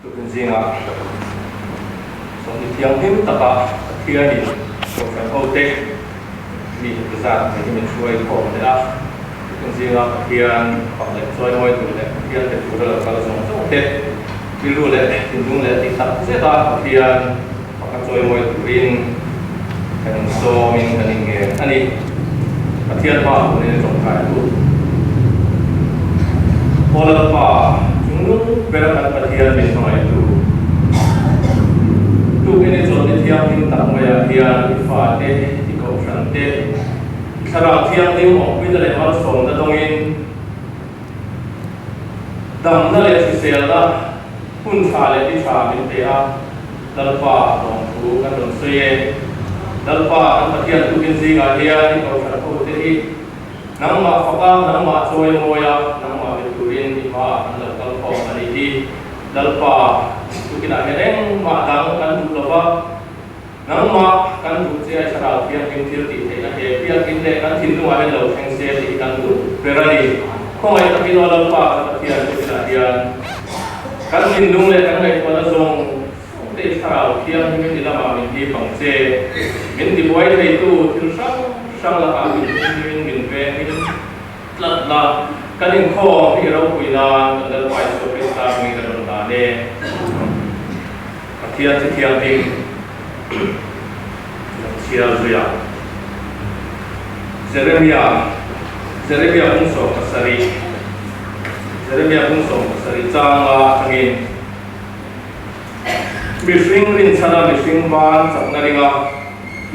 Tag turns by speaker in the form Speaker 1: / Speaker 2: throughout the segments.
Speaker 1: Tukin zingah sawmhnih thianghlim taka Pathianin Kohhran hote mi zat mai hi min hruai khawm leh a. Tukin zinga Pathian fak leh chawimawi tur leh Pathian be tura lo kal zawng zawng te rilru leh thinlung leh tih tak zeta Pathian faka chawimawi turin kan insawmin kan inngen a ni. Pathian hma turin a tawngtai tu. Aw Lalpa, chungnung bera kan Pathian min hmangaihtu. Tukin i chawlhni thianghlim tak maiah hian i fate, i kohhran te, i thlarau thianghlim awmpuina leh malsawmna dawngin damna leh hriselna hun tha leh ni tha min pe a. Lalpa lawmthu kan rawn sawi e. Lalpa kan Pathian tukin zingah hian i kohhran hote hi nangmah faka, nangmah chawi mawia, nangmah be turin i hmaah kan lo kal khawm a nih hi. Lalpa tukinah hian engmah dang kan duh lo va, nangmah kan duh che a i thlarau thianghlim thil tih theihna he biakin leh kan thinlungah hian lo thleng se tih hi kan duh ber a ni. Khawngaih takin aw Lalpa kan Pathian tukinah hian Kan thinlung leh kan ngaihtuahna zawng zawng te thlarau thianghlimin i lamah min hip ang che. Min tibuai theitu thil hrang hrang lakah min humhlimin min vengin tlat la. Kan inkhawm hi i ropui nan kan Lalpa Isua Krista hmingin ka rawn dan e. Pathian chu thianghlim lo chhiar zuia. Jeremia, Jeremia bung 17. Jeremia bung 17 changa atangin mihring rinchhana mihring ban chakna ringa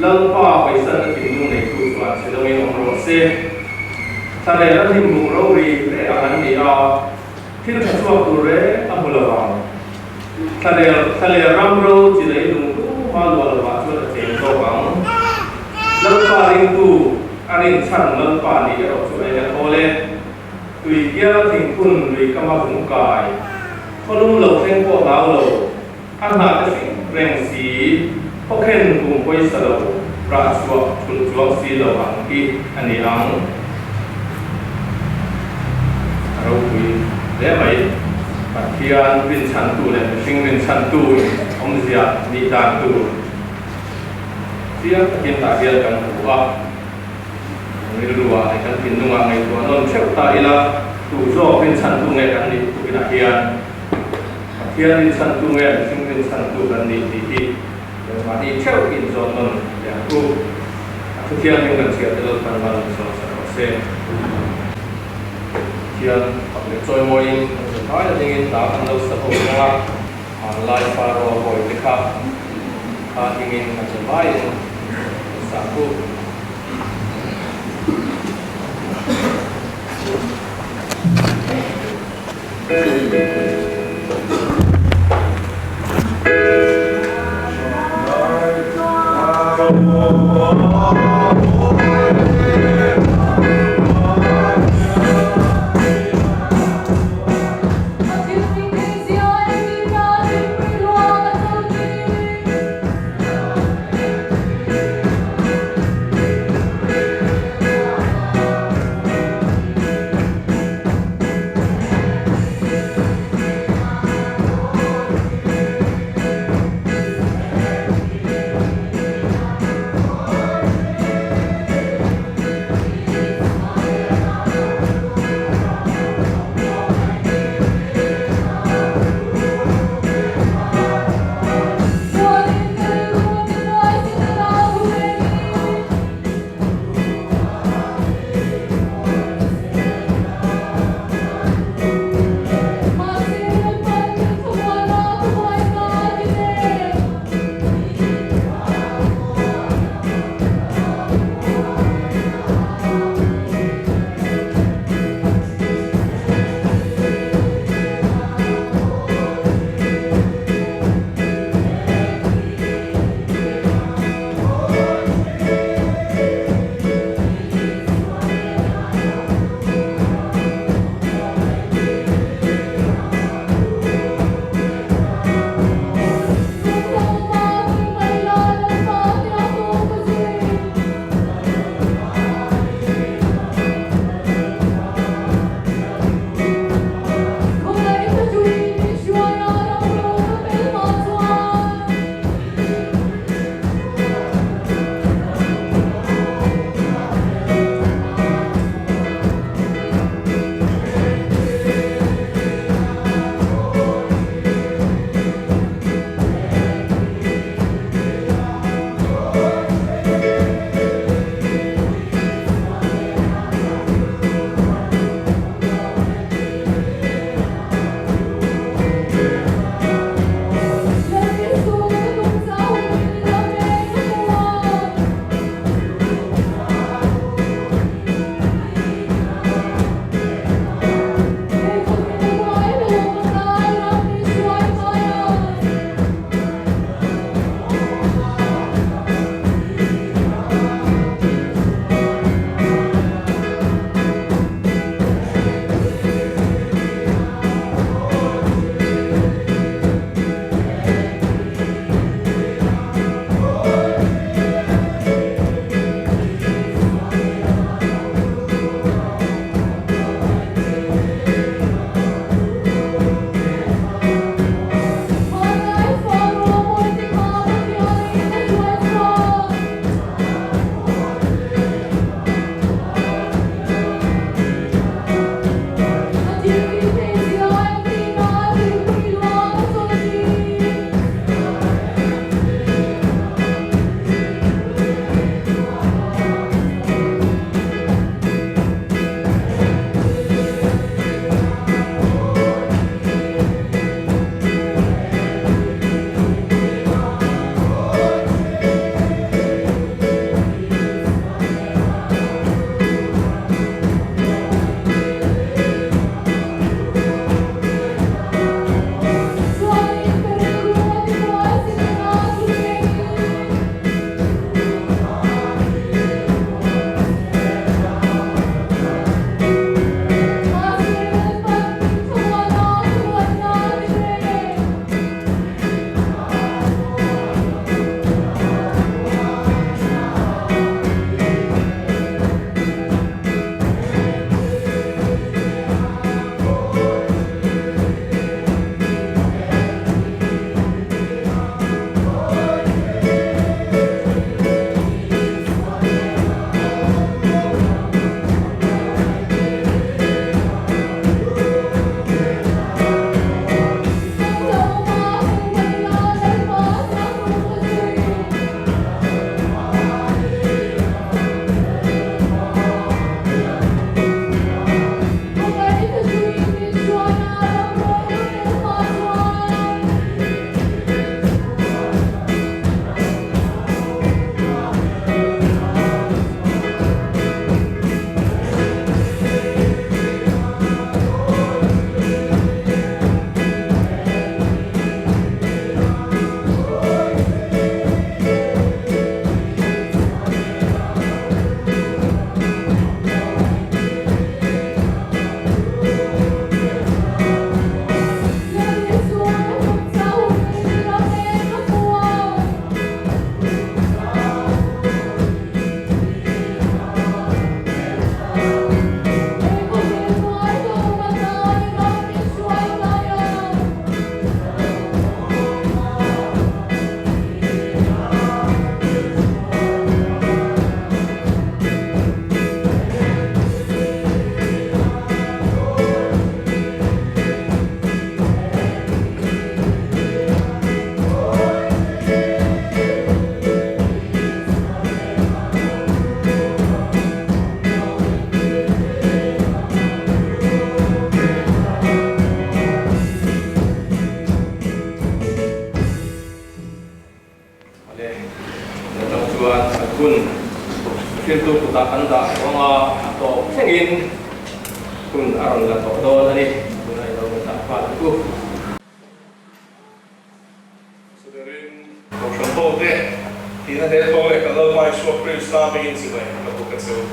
Speaker 1: Lalpa hawisanna thinlung neitu chuan che dawngin awm rawh se. Thlarel a hlim buk ro ri hle ang an ni a, thil tha chhuak tur reng a hmu lo vang. Thlarel thlarel ram ro chi lei lung tuma luah lovah chuan a cheng zawk ang. Lalpa ringtu a rinchhan Lalpa nih erawh chu a en a thawl e. Tui bial thingphun lui kama vung kai, khawlum lo thleng pawh hlau lo, a hnah te hring reng si, khawkhen kum pawisa lo, rah chhuah thulh chuang si lo ang hi a ni ang. A ropui hle mai. Pathian rinchhantu leh mihring rinchhantu in awmzia nih dan tur chiang takin tah hian kan hmu a. Rilruah leh kan thinlungah ngaihtuah nawn theuh ta ila, tu zawk rinchhantu nge kan nih tukinah hian Pathian rinchhantu nge mihring rinchhantu kan nih tih hi mahni theuh inzawn nawn leh ang u. A thu thianghlim kan chhiar te Lalpan mal min sawn sak rawh se. Pathian fak leh chawimawiin kan zavaia dingin hla kan lo sa ho thung a, hmanlai Pharaoh hawi te kha kha dingin kan zavaiin kan sa u. Rintu kutah kan dah tawh ang a, a tawp thlengin hun a rawn la tawh dawn a ni. Tunah i lo ngaihtuah nghal ang u.
Speaker 2: Saberin Kohhran tawte tihna hle tawh leh kan Lalpa Isua Krista hmingin chibai ka buk a che u.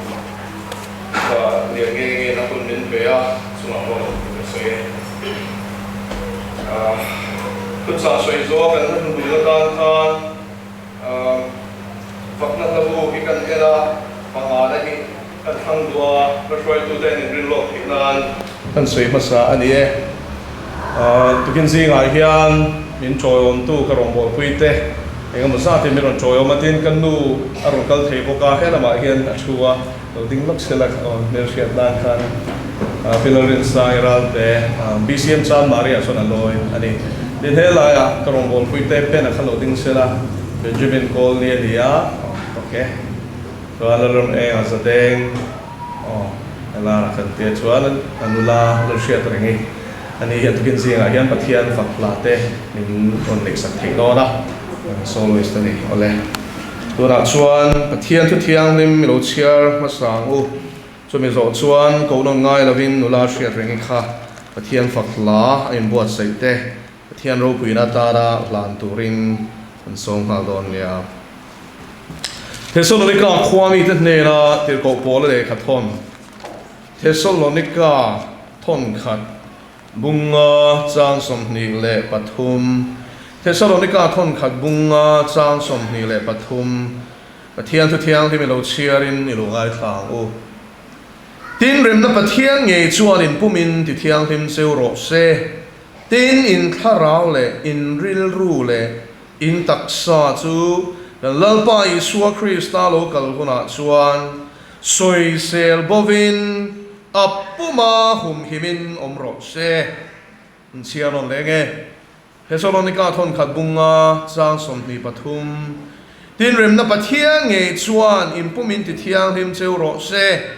Speaker 2: Ka lian nge nge na hun min pe a, chungah pawh lo ka sawi e. Thuchah sawi zawh kan hla hnuhnun atan khan Fakna hlabu hi kan en a, pangana hi kan thlang duh a, ka hruaitute an inrin lawk theih nan kan sawi hmasa a ni e. Tukin zingah hian min tawiawmtu ka rawngbawlpui te eng emaw zatin min rawn tawiawm a, tin ka nu a rawn kal thei bawk a, he lamah hian a thu a, lo ding lawk sela hmelhriat nan khan Pilarinsangi Ralte BCM Chanmari ah chuan a lawi a ni. Tin he laiah ka rawngbawlpui te pen a kha lo ding sela Benjamin Kawlni a ni a, ok chuan Lalram eng a zadeng aw helar a kan tia chuan a nula lo hriat reng i a ni hian tukin zingah hian Pathian fak hla te min rawn neihsak theih dawn a, soloist a ni awle. Tunah chuan Pathian thu thianghlim i lo chhiar hmasa ang u. Chumi zawh chuan kohnawn ngai lovin nula hriat reng i kha Pathian fak hla a inbuatsaih te Pathian ropuina atana hlan turin an sawm nghal dawn nia. Thesalonika khua mite hnena tirhkoh Paula lehkha thawn Thesalonika thawn khat Bunga chang 23 Thesalonika thawnkhat Bunga chang 23 Pathian thu thianghlim i lo chhiarin i lo ngaithla ang u. Tin, remna Pathian ngei chuan in pumin ti thianghlim cheu rawh se. Tin, in thlarau leh in rilru leh in taksa chu kan Lalpa Isua Krista lo kal hunah chuan sawisel bovin A puma humhimin awm rawh se. An chhiar rawn leng e. Thesalonika thawnkhat bunga chang 23, Tin remna Pathian ngei chuan in pumin ti thianghlim cheu rawh se.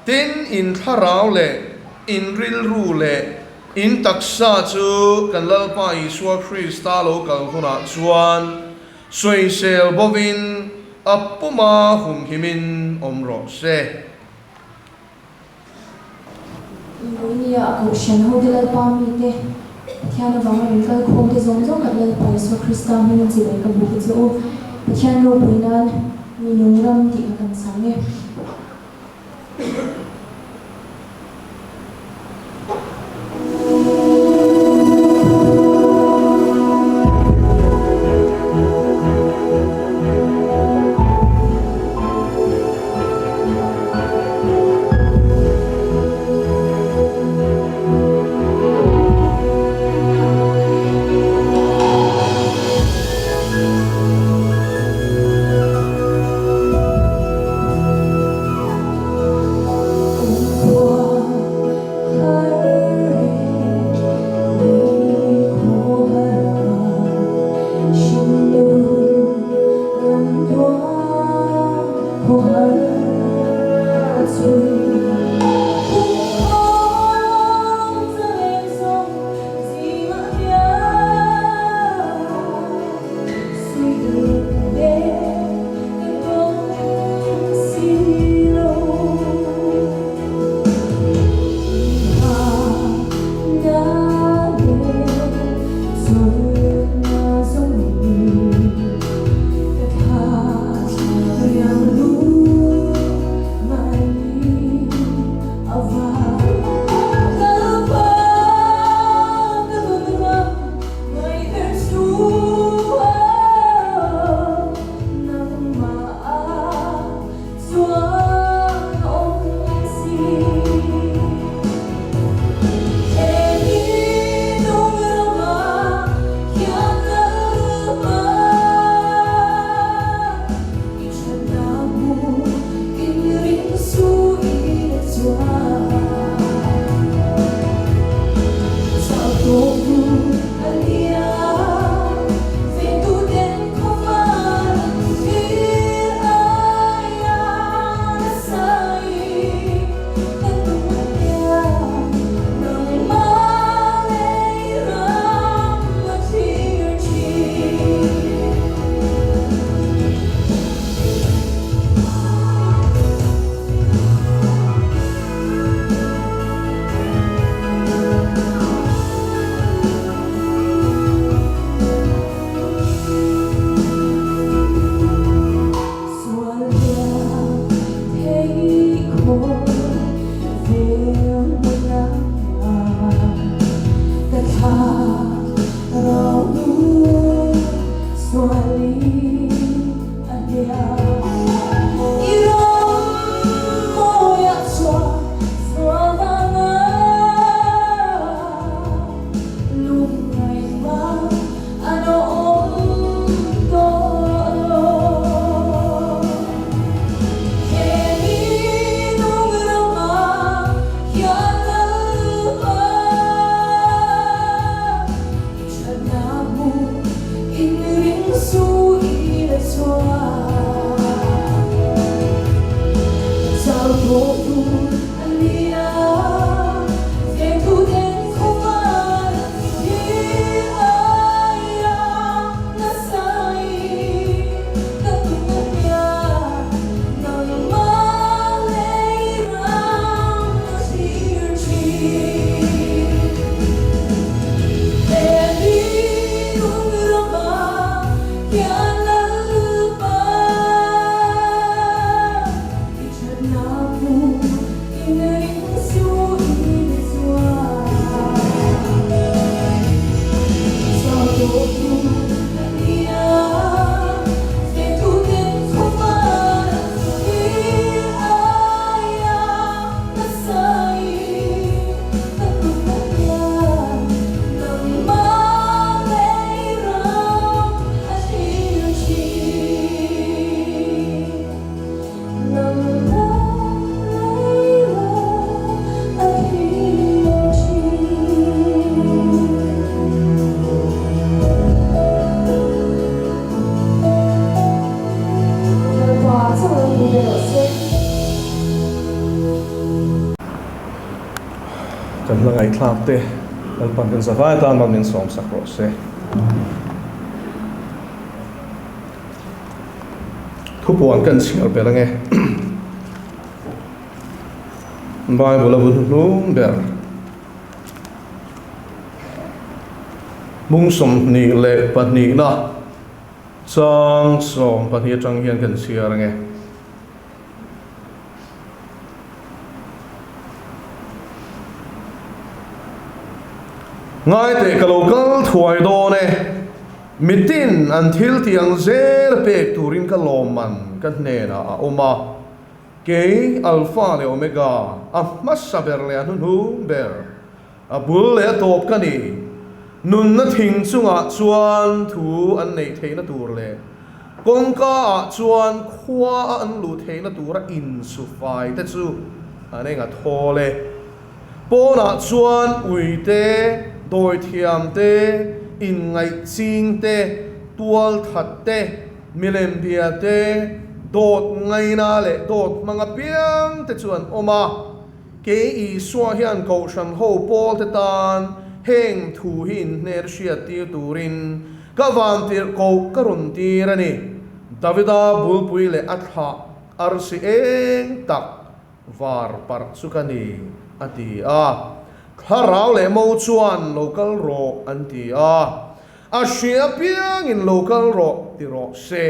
Speaker 2: Tin in thlarau leh in rilru leh in taksa chu kan Lalpa Isua Krista lo kal hunah chuan sawisel bovin a puma humhimin awm rawh se.
Speaker 3: Inruinia a kohhran hote Lalpa mite Pathian avanga min kal khawm te zawng zawng khat Lalpa Isua Krista hmingin chibai ka buk a che u. Pathian ropui nan mi nung ram tih kha kan chang e.
Speaker 2: Kan hla ngaihthlak te Lalpan kan zavai atan mal min sawm sak rawh se. Thupuan kan chhiar ber ange. Bible a bu hnuhnung ber. Hmung 22 na chang 12 atang hian kan chhiar ange. Ngai teh ka lo kal thuai dawn e. Mitin an thil tih ang zel pek turin ka lawmman ka hnenah a awm a, kei Alpha leh Omega, a hmasa ber leh a hnuhnung ber, a bul leh a tawp ka ni. Nunna thing chungah chuan thu an neih theihna tur leh kawngka ah chuan khua a an luh theihna tura insufai te chu an eng a thawl e. Pawnah chuan uite, dawithiam te, inngaih ching te, tualthat te, milem bia te, dawt ngaina leh dawt hmang apiang te chu an awm a. Kei Isua hian Kohhran ho pawl te tan heng thu hi inhner hriat tir turin ka vantirh koh ka rawn tir a ni. Davida bulpui leh a thlah arsi eng tak Var parh chu ka ni, a ti a. Thlarau leh mo chuan lo kal rawh an ti a. A hria apiangin lo kal rawh ti rawh se.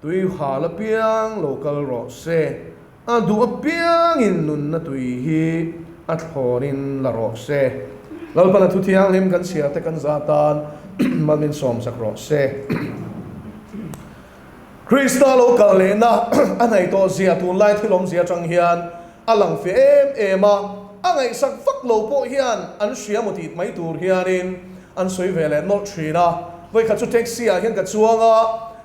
Speaker 2: Tui hal apiang lo kal rawh se. A duh apiangin nunna tui hi a thlawnin la rawh se. Lalpana thu thianghlim kan chhiar te kan za tan mal min sawmsak rawh se. Krista lo kal lehna a hnaih tawh zia tunlai thil awmzia atang hian a lang fe em em a, a ngaihsak vak lo pawh hian an hria maw tih mai tur hianin an sawi ve leh nawlh thin a. Vawikhat chu taxi ah hian ka chuang a,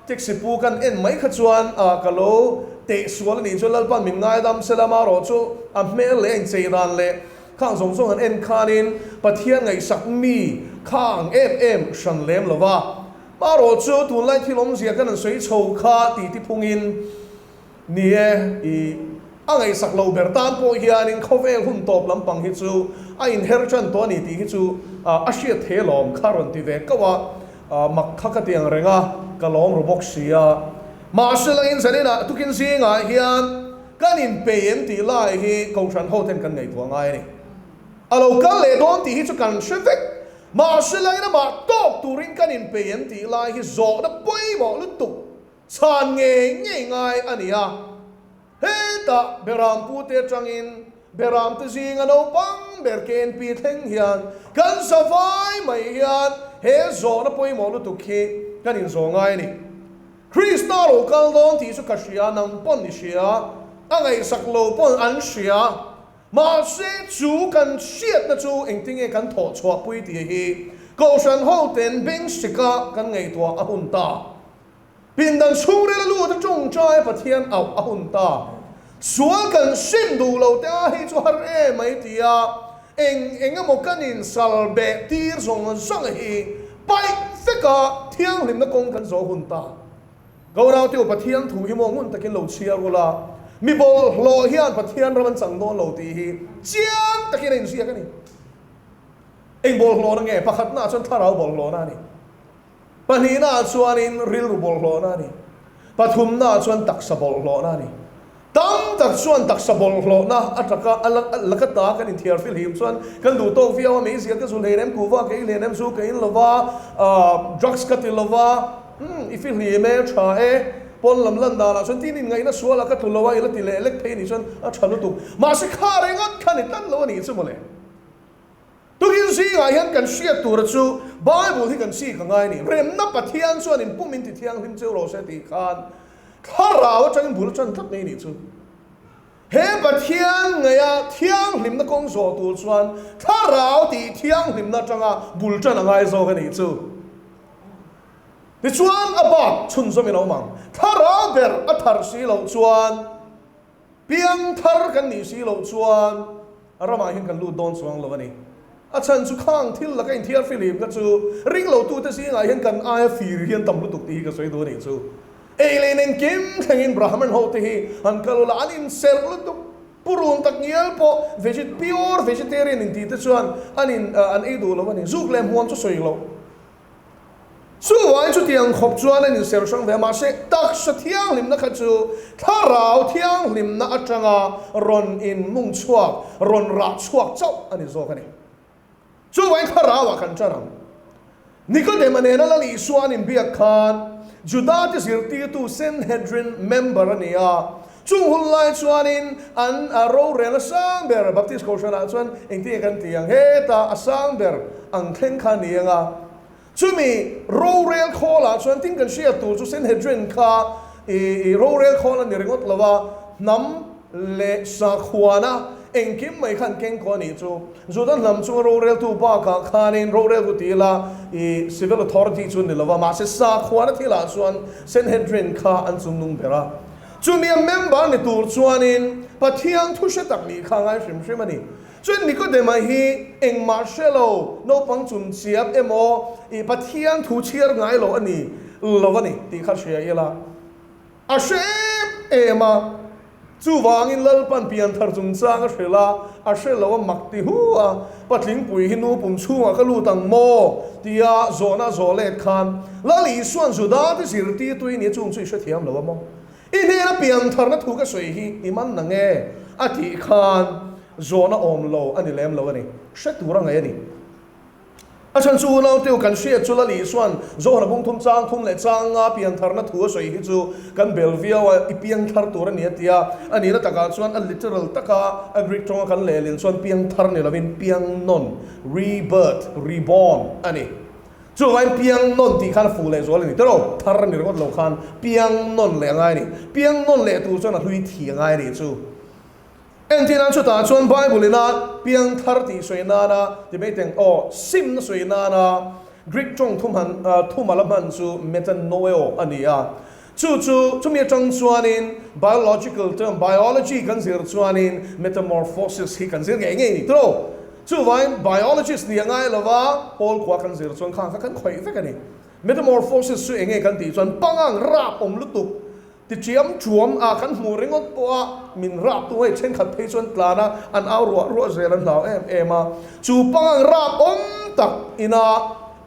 Speaker 2: taxi pu kan en mai kha chuan ah ka lo teh sual a nih chuan Lalpa'n min ngaidam se lama rawh chu a hmel leh a inchei dan leh khang zawng zawng an en khanin Pathian ngaihsak mi kha ang em em hran lem lo va. Marawh chu tunlai thil awmzia kan han sawi chho kha ti ti phungin ni e, i a ngaihsak lo ber tan pawh hianin khawvel hun tawp lampang hi chu a inher tan tawh a ni tih hi chu a hriat thei alawm kha rawn ti ve kauh a, mak kha ka ti ang reng a, ka lawm ru bawk si a. Mahse langin zaninah tukin zingah hian kan inpei em tih lai hi Kohhran hoten kan ngaihtuah ngai a ni. A lo kal leh dawn tih hi chu kan hre vek. Mahse lain amah tawk turin kan inpei em tih lai hi zawhna pawimawh lutuk chhan ngei ngei ngai a ni a. Hetah Beram pute atangin Beram te zinga naupang ber KNP thleng hian kan zavai mai hian he zawhna pawimawh lutuk hi kan inzawh ngai a ni. Krista lo kal dawn tih chu ka hria, nang pawn i hria, a ngaihsak lo pawn an hria. Mahse, chu kan hriatna chu engtinge kan thawh chhuahpui tih hi Kohhran hoten beng sika kan ngaihtuah a hun ta. Pindan chhungril a lut a tawngtai Pathian auh a hun ta. Sual kan sim duh lo te a hei chu har em mai tia eng eng emaw kan insal beh tir zawng zawng hi paih veka thianghlimna kawng kan zawh hun ta. Goraute u Pathian thu hi maw ngun takin lo chhiar ula, mi bawlhhlawh hian Pathian ram an chang dawn lo tih hi chiang takin a inziak a ni. Eng bawlhhlawhna nge? Pakhatnaah chuan thlarau bawlhhlawhna a ni. Pahnihnaah chuanin rilru bawlhhlawhna a ni. Pathumnaah chuan taksa bawlhhlawhna a ni. Tam tak chuan taksa bawlhhlawhna a taka a laka ta kan inthiar fihlim chuan kan duh tawk viau a, meizial ka zu hlein em, kuhva ka ei hlein em, zu ka in lova, drugs ka ti lova, umm i fihlim e, tha e, pawn lam lan danah chuan tin inngaihna sualah ka tlu lo a, i la ti leh lek phei anih chuan a tha lutuk. Mahse kha ringawt kha ni tlat lo a nih chu mawle. Tukin zingah hian kan hriat tura chu Bible hi kan chik a ngai a ni. Remna Pathian chuan in pum in ti thianghlim cheu rawh se tih khan Thlarau atangin bul a tan tlat mai a nih chu. He Pathian ngaia thianghlimna kawng zawh tur chuan Thlarau tih thianghlimna atanga bul tan a ngai zawk a nih chu. Tichuan a bak chhunzawm in a awm ang. Thlarau ber a thar si loh chuan Piang thar kan nih si loh chuan ramah hian kan lut dawn chuang lo a ni. A chhan chu khang thil laka inthiar fihlim kha chu ring lo tute zingah hian kan aia fir hian tam lutuk tih hi ka sawi duh a nih chu. Ei leh nen kim thlengin Brahman ho te hi an kal ula an inserh lutuk. Purun tak ngial pawh vegit pure vegetarian intih te chuan an in an ei duh lo a ni. Zuk leh hmuam chu sawi loh. Chuvangin chutiang khawp chuan an inser hrang ve a, mahse taksa thianghlimna kha chu thlarau thianghlimna atanga rawn inmung chhuak, rawn rah chhuak chauh a ni zawk a ni. Chuvangin thlarauah kan tan ang. Nikodema nena Lal Isua an inbiak khan Judate zirtirtu Sanhedrin member a ni a, Chung hun lai chuanin an rorel a sang ber, Baptist Kohhranah chuan engtin nge kan ti ang, hetah a sang ber ang thleng kha a ni ang a. Chumi rorel khawlah chuan tin kan hriat tur chu Sanhedrin kha i rorel khawl a ni ringawt lo a, hnam leh sakhuana engkim mai kha an keng kawh a nih chu. Juda hnam chunga roreltu bakah khanin roreltu ti ila i civil authority chu a ni lo va, mahse sakhuana thilah chuan Sanhedrin kha an chungnung ber a. Chumi a member ni tur chuanin Pathian thu hre tak nih kha a ngai hrim hrim a ni. Chuan Nikodema hi engmah hre lo, naupang chum chiap emaw ih Pathian thu chhiar ngai lo a ni lo a ni tih kha hria ila a hre em em a. Chuvangin Lalpan pianthar chungchang a hrilh a, a hre lo a mak ti hu a, Patlingpui hi nu pum chhungah ka lut ang maw? tia zawhna a zawh let khan Lal Isua'n Juda te zirtirtu i nia chung chu i hrethiam lo a maw? I hnena piantharna thu ka sawi hi i man na nge? a tih khan zawhna awm lo a ni lem lo a ni, hre tur a ngaih a ni. A chhan chu unauteu kan hriat chu Lal Isua'n Johana bung thum chang thum leh chang nga piantharna thu a sawi hi chu kan bel viau a, i piangthar tur a ni a ti a. A nihna takah chuan a literal taka a Greek tawnga kan lehlin chuan piangthar ni lovin piangnawn, rebirth, reborn, a ni. Chuvangin piangnawn tih khan a fuh leh zual a ni tiraw? Thar a ni ringawt lo khan piangnawn leh a ngai a ni. Piangnawn leh tur chuan a hlui thi a ngai a nih chu. Entirnan chutah chuan Bible ina piangthar tih sawi nana ti mai teng aw simna sawi nana Greek tawng thumhan thumal a hman chu metanoeo a ni a. Chu chu chumi atang chuanin biological term biology kan zir chuanin metamorphosis hi kan zir ngei ngei ni tiraw. Chuvangin biologist ni a ngai lova Paul khua kan zir chuan khang kha kan khawih vek a ni. Metamorphosis chu enge kan tih chuan pangang rap awm lutuk Tichiam chuam a kan hmuh ringawt pawh a min rap tu hei thenkhat phei chuan tlan a an au ruah ruah zel an hlau em em a, chu pangang rap awm tak ina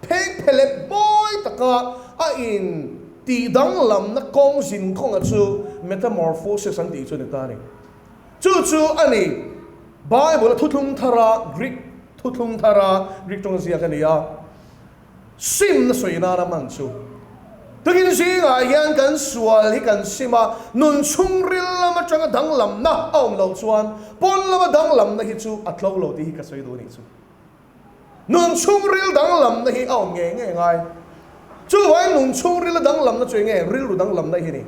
Speaker 2: pheng phelep mawi taka a in tih danglamna kawng zin kawnga chu metamorphosis an tih chu a ni ta a ni. Chu chu a ni Bible a thuthlung thara Greek thuthlung thara Greek tawng ziak a ni a. Simna sawi nana man chu. Tukin zingah hian kan sual hi kan sim a, nun chhungril lam atanga danglamna a awm loh chuan pawn lama danglamna hi chu a tlo lo tih hi ka sawi duh a nih chu. Nun chhungril danglamna hi a awm ngei ngei ngai. Chuvangin nun chhungrila danglamna chu enge rilru danglamna hi a ni.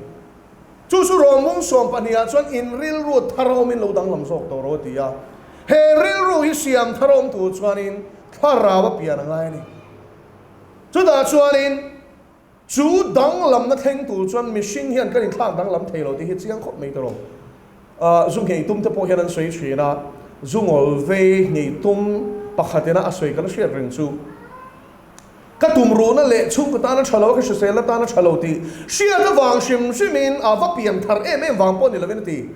Speaker 2: Chu chu Rawmung 12 ah chuan in rilru thar awmin lo danglam zawk tawh rawh a ti a. He rilru hi siam thar awm tur chuanin Thlarau a pian a ngai a ni. Chutah chuanin chu danglamna thleng tur chuan mihring hian kan inthlak danglam thei lo tih hi chiang khawp mai tawh. Zu nghei tum te pawh hian an sawi thin a, zu ngawl vei nghei tum pakhatina a sawi ka la hriat reng chu. Ka tum ruhna leh chhungkaw tana tha lo, ka hriselna tana tha lo tih hriat avang hrim hrimin a va pian thar em em vang pawh ni lovin a ti.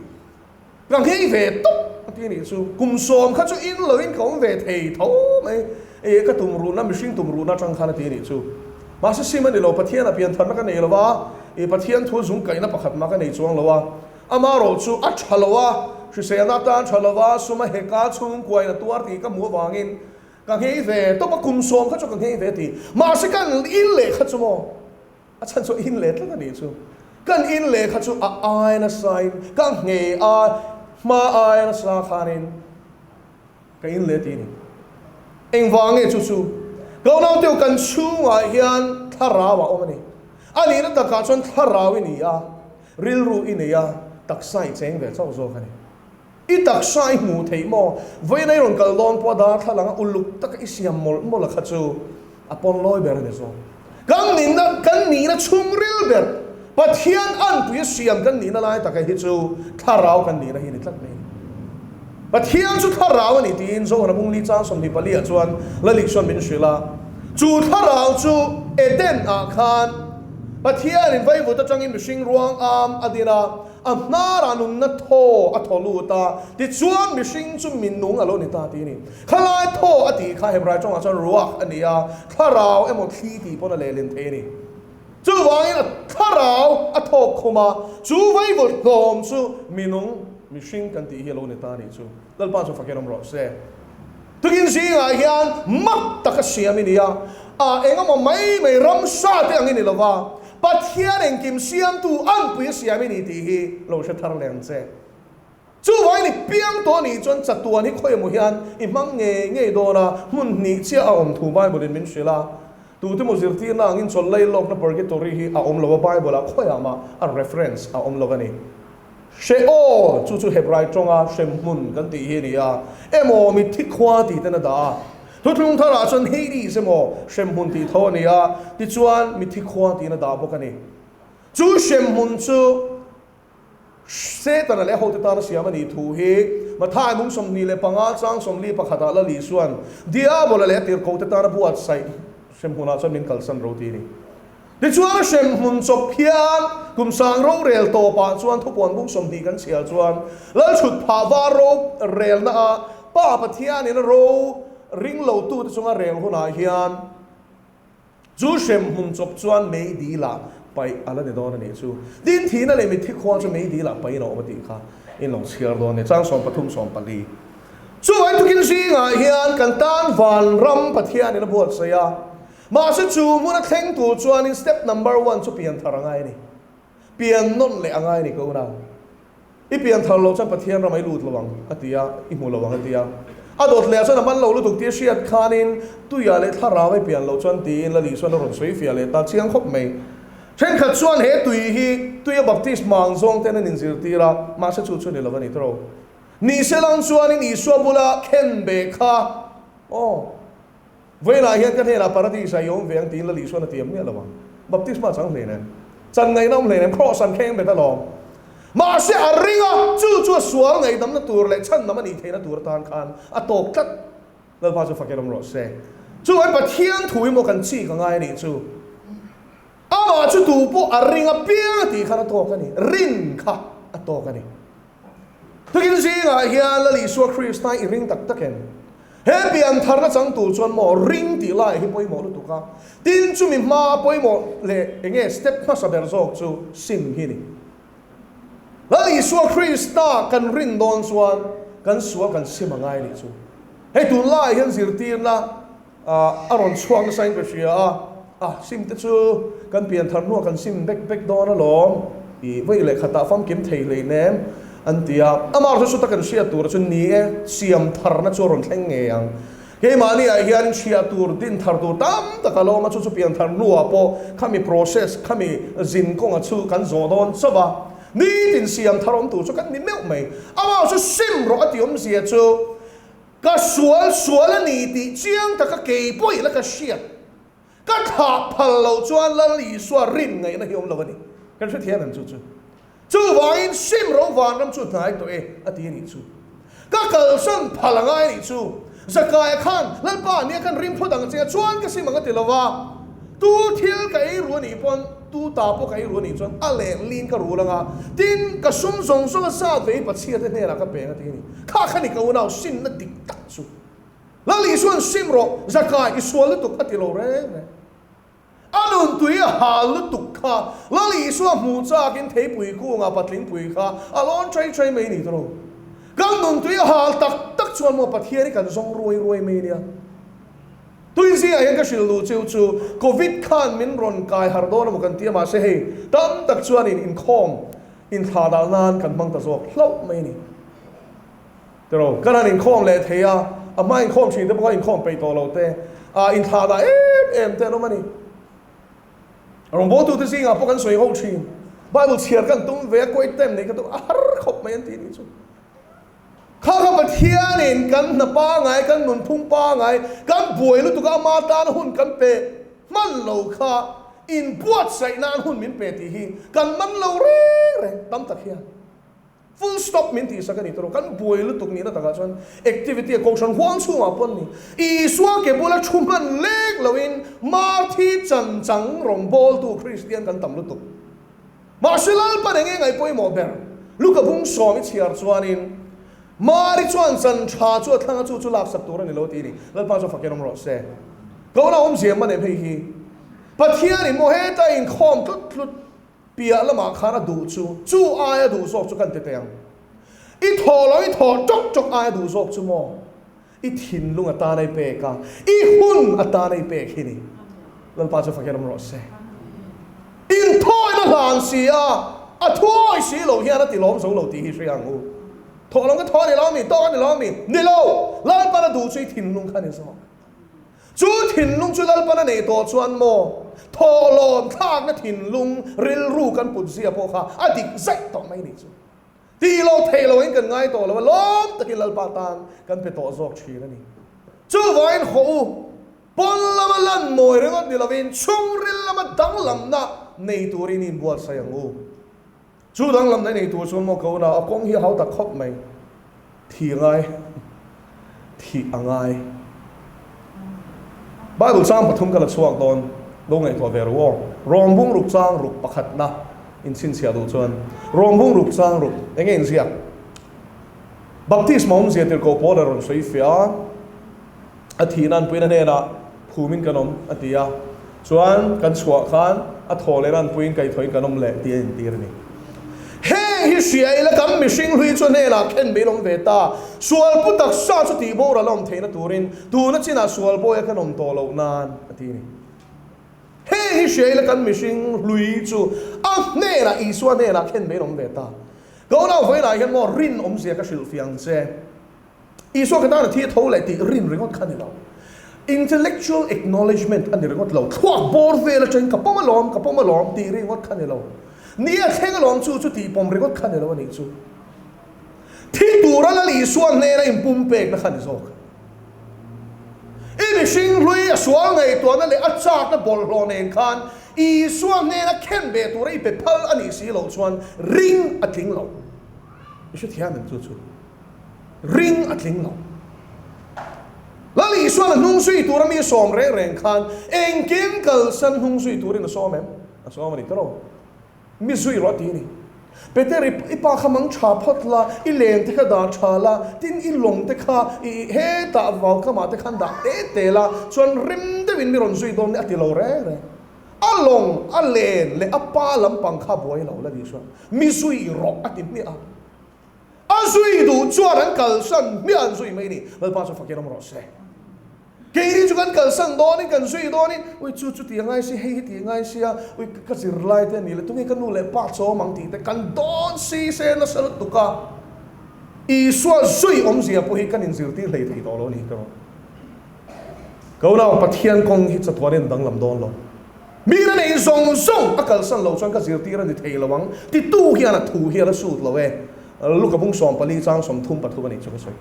Speaker 2: Ka nghei ve tawp a ti a nih chu. Kum sawm kha chu in loin ka awm ve thei tho mai. E ka tum ruhna, mihring tum ruhna atang khan a ti a nih chu. Mahse sim a ni lo, Pathian a pian tharna ka nei lo va, e Pathian thu zung kaihna pakhat mah ka nei chuang lo a. Amarawh chu a tha lo a, hriselna atan tha lo va, sum a hek a, chhungkuain a tuar tih ka hmuh avangin ka nghei ve tawp a, kum sawm kha chu ka nghei ve a ti. Mahse kan in leh kha chu maw? A chhan chu in leh tlat a nih chu. Kan in leh kha chu a ai nasa in ka nghei a hma ai nasa khanin ka in leh ti a ni. Engvang nge chu chu? Ka unaute u, kan chhungah hian thlarau a awm a ni. A nihna takah chuan thlarau i ni a, rilru i nei a, taksa i cheng ve chauh zawk a ni. I taksa i hmuh theih maw? Vawiin a i rawn kal dawn pawh a darthlalang a uluk taka i siam mawlh mawlh a kha chu a pawn lawi ber a ni zawk. Kan nihna, kan nihna chhungril ber, Pathian anpui a siam kan nihna lai taka hi chu thlarau kan nihna hi a ni tlat mai a ni. Pathian chu thlarau a ni tiin Johana Bungli chang 24 ah chuan Lalik chuan min hrilh a. Chu thlarau chu Eden ah khan Pathianin vaivut atangin mihring ruang am a din a, A hnarah nunna thaw a thaw lut a, tichuan mihring chu mi nung a lo ni ta tih a ni. Khalai thaw a tih kha Hebrai tawngah chuan ruach a ni a, thlarau emaw thli tih pawn a lehlin thei a ni. Chuvangin a thlarau a thawk khum a, chu vaivut hlawm chu mi nung, mihring kan tih hi a lo ni ta a nih chu. Lalpa chu fakin awm rawh se. Tukin zingah hian mak taka siam i ni a, a engemaw mai mai ramsa te ang i ni lo va, Pathian engkim siamtu anpui a siam i ni tih hi lo hre thar leh ang che. Chuvangin i piang tawh anih chuan chatuan hi khawi emaw hian i hmang ngei ngei dawn a, hmun hnih chiah a awm thu Bible in min hrilh a. Tute maw zirtirna angin chawlhlei lawkna purgatory hi a awm lo a, Bible ah khawiah mah a reference a awm lo a ni. Sheol, chu chu Hebrai tawnga hremhmun kan tih hi a ni a, emaw mitthi khua tih ten a dah a. Thuthlung tharah chuan Hades emaw hremhmun tih tho a ni a, tichuan mitthi khua tiin a dah bawk a ni. Chu hremhmun chu Setana leh hote tana siam a nih thu hi Mathai mung 25 chang 41 ah Lali chuan Diabola leh a tirhkohte tana buatsaih hremhmunah chuan min kalsan ro ti a ni. Tichuan a hremhmun chawp hian kum sang rorel tawpah chuan thupuan bung 20 kan chhiar chuan Lalchhut phah var ro relna ah Pa Pathianin a ro ring lo tute chunga rel hunah hian chu hremhmun chawp chuan mei dil ah paih a la ni dawn a nih chu. Tin thihna leh mitthi khua chu mei dil ah paihin a awm a tih kha in lo chhiar dawn a ni. Chang 13 14. Chuvang tukin zingah hian kan tan vanram Pathianin a buatsaih a. Mahse chu hmun a thleng tur chuanin step number one chu pian thar a ngai a ni. Pian nawn leh a ngai a ni ko na. I pian thar loh chuan Pathian ramah i lut lo ang a ti a, i hmu lo ang a ti a. A dawt leh ah chuan a man lo lutuk tih a hriat khanin tuiah leh thlarau a i pian loh chuan tiin Lali chuan a rawn sawi fiah leh ta chiang khawp mai. Thenkhat chuan he tui hi tuia baptisma ang zawng ten an inzirtir a, mahse chu chu ni lo a ni tawh. Nihselang chuanin Isua bula khen be kha aw. Vawiinah hian ka hnenah Paradis ah i awm ve ang tiin Lali chuan a tiam miah lo ang. Baptisma chang hle nen. Chan ngaihna awm hle nen Kraws an kheng bet alawm. Mahse a ring a, chu chu a sual ngaihdamna tur leh chhandam a nih theihna tur atan khan a tawk tlat. Lalpa chu fakin awm rawh se. Chu kan Pathian thu hi maw kan chik a ngai a nih chu. Amah chu tu pawh a ring a piang a tih khan a tawk a ni. Rin kha a tawk a ni. Tukin zingah hian Lal Isua Krista i ring tak tak em? He piantharna chang tur chuan maw ring tih lai hi pawimawh lutuk a, tin chumi hma pawimawh leh enge step hmasa ber zawk chu sim hi ni. Lal Isua Krista kan rin dawn chuan kan sual kan sim a ngai nih chu. Hei tunlaiah hian zirtirna a rawn chhuak nasa in ka hria a, a sim te chu kan pianthar hnuah kan sim bek bek dawn alawm i vawi leh khatah famkim thei hleinem an ti a, amah chu chuta kan hriat tur chu ni e, siam tharna chu a rawn thleng ngei ang. Keimahni ah hian hriat tur, din thar tur tam tak a lo awm a, chu chu pianthar hnuah pawh khami process, khami zin kawnga chu kan zawh dawn chauh a, nitin siam thar awm tur chu kan ni meuh mai. Amah chu sim rawh a ti awmzia chu Ka sual sual a ni tih chiang taka kei pawh ila ka hriat. Ka thlah phal loh chuan Lal Isua rin ngaihna hi awm lo a ni. Kan hrethiam em chu chu? Chuvangin sim ro vanram chu hnai tawh e a ti a nih chu. Ka kalsan phal a ngai a nih chu. Zakaia khan Lalpa nia kan ring phawt ang che a chuan ka sim ang a ti lo va. Tu thil ka ei ru a nih pawn tu ta pawh ka ei ru a nih chuan a leh lin ka rul ang a, tin ka sum zawng zawng a zat ve hi Pathian te hnenah ka peng a ti a ni. Kha kha ni ka unau simna dik tak chu. Lal Isuan sim rawh, Zakai i sual lutuk a ti lo reng reng. A nuntui a hal lutuk kha Lal Isua hmuh chakin theipui kungah patlingpui kha a lawn chai chai mai ni tawh lo. Kan nuntui a hal tak tak chuan maw Pathian hi kan zawng ruai ruai mai nia. Tuizingah hian ka hrilh duh cheu chu Covid khan min rawn kai harh dawn emaw kan ti a mahse hei tam tak chuanin inkhawm inthlah dal nan kan hmang ta zawk hlauh mai a ni. Tiraw, kan han inkhawm leh thei a, A hma inkhawm thin te pawh kha inkhawm peih tawh lo te, ah inthlah dah em em te an awm a ni. Rawngbawltute zingah pawh kan sawi ho thin. Bible chhiar kan tum ve a, kuai tem nei ka tum a har khawp mai an tih nih chu. Kha kha Pathianin kan hna pangai, kan nunphung pangai, kan buai lutuk a ama tana hun kan pe hman lo kha inbuatsaih nan hun min pe tih hi kan man lo reng reng tam tak hian. Full stop min tihsak a ni tawh lo. Kan buai lutuk nihna takah chuan activity a kohhran huang chhungah pawh an ni. Isua ke bula thu hman lek loin Marthi chan chang rawngbawltu Kristian kan tam lutuk. Mahse Lalpan enge ngaih pawimawh ber? Luka bung sawm i chhiar chuanin Mari chuan chan tha chu a thlang a chu chu laksak tur a ni lo tih a ni. Lalpa chu fakin awm rawh se. Kohna awmzia man em hei hi? Pathianin maw heta inkhawm tlut tlut Piah lamah khan a duh chu, chu aia duh zawk chu kan ti teh ang. I thaw lo, i thaw tawk tawk aia duh zawk chu maw? I thinlung atana i pek a, i hun atana i pek hi ni. Lalpa chu fakhian awm rawh se. Inthawina hlan si a, a thuawi si lo hian a ti lawm zo lo tih hi hria ang u. Thawh lo ka thaw a ni lo ami? Tawk a ni lo ami? Ni lo! Lalpan a duh chu i thinlung kha ni zawk. Chu thinlung chu Lalpan a neih tawh chuan maw thawhlawm thlakna thinlung rilru kan put zia pawh kha a dik zaih tawh mai nih chu. Tih lo theih loin kan ngai tawh lo a, lawm takin Lalpa tan kan pe tawh zawk thin a ni. Chuvangin hawh u, pawn lama lan mawi ringawt ni lovin chhungril lama danglamna nei turin i inbuatsaih ang u. Chu danglamna nei tur chuan maw ka unau, a kawng hi a hau tak khawp mai. Thih a ngai. Thih a ngai. Bible chang pathum ka la chhuak dawn, lo ngaihtuah ve ru aw. Rawngbung ruk chang ruk pakhatna inchhinchhiah duh chuan. Rawngbung ruk chang ruk, enge inziak? Baptisma awmzia tirhkoh pawl a rawn sawi fiah a, a thih nan puiin a hnenah phumin kan awm a ti a, chuan kan chhuah khan a thaw leh nan puiin kaihthawhin kan awm leh tih a intir a ni. Heng hi hria ila kan mihring hlui chu hnenah khen mai lawm ve ta, sual pu taksa chu tih boral a awm theihna turin tuna chinah sual bawi a kan awm tawh loh nan a ti a ni. Heng hi hria ila kan mihring hlui chu a hnenah Isua hnenah khen mai lawm ve ta. Ka unau vawiinah hian maw rinawmzia ka hrilhfiah ang che. Isua ka tan a thi a tho leh tih rin ringawt kha a ni lo. Intellectual acknowledgement a ni ringawt lo. Thluak bawr vel atangin ka pawm alawm, ka pawm alawm tih ringawt kha a ni lo. Ni a thleng alawm chu chu tih pawm ringawt kha a ni lo a nih chu. Thi tura Lal Isua hnena inpumpekna kha a ni zawk. I mihring hlui a sual ngaihtuahna leh a chakna bawlhhlawh nen khan Isua hnena khen ve tura i pe phal a nih si loh chuan ring a tling lo. I hrethiam em chu chu? Ring a tling lo. Lal Isuan a hnung zui tura mi sawm reng reng khan engkim kalsan hnung zui turin a sawm em? A sawm a ni ta lo. Mi zui rawh a ti a ni. Peter, i pa kha mang tha phawt la, i len te kha dah tha la, tin i lawng te kha i hetah vau kamah te khan dah te te la, chuan rem deuhin mi rawn zui dawn nia a ti lo reng reng. A lawng, a len leh a pa lampang kha buai lo Lal Isuan mi zui rawh a ti hmiah a. A zui duh chuan an kalsan hmiah an zui mai ni. Lalpa chu fakin awm rawh se. Keini chu kan kalsan dawnin kan zui dawnin, ui chu chu ti a ngai si, hei hi ti a ngai sia, ui ka zirlai te a ni le, tunge ka nu leh pa chawm ang tih te kan dawn si se nasa lutuk a. Isua zui awmzia pawh hi kan inzirtir hlei thei tawh lo a ni ka rawn. Ka unau Pathian kawng hi chatuanin danglam dawn lo. Mi na nei zawng zawng a kalsan lo chuan ka zirtir a ni thei lo ang titu hian a thu hi a la sut lo e. Luka bung 14 chang 33 a nih chu ka sawi.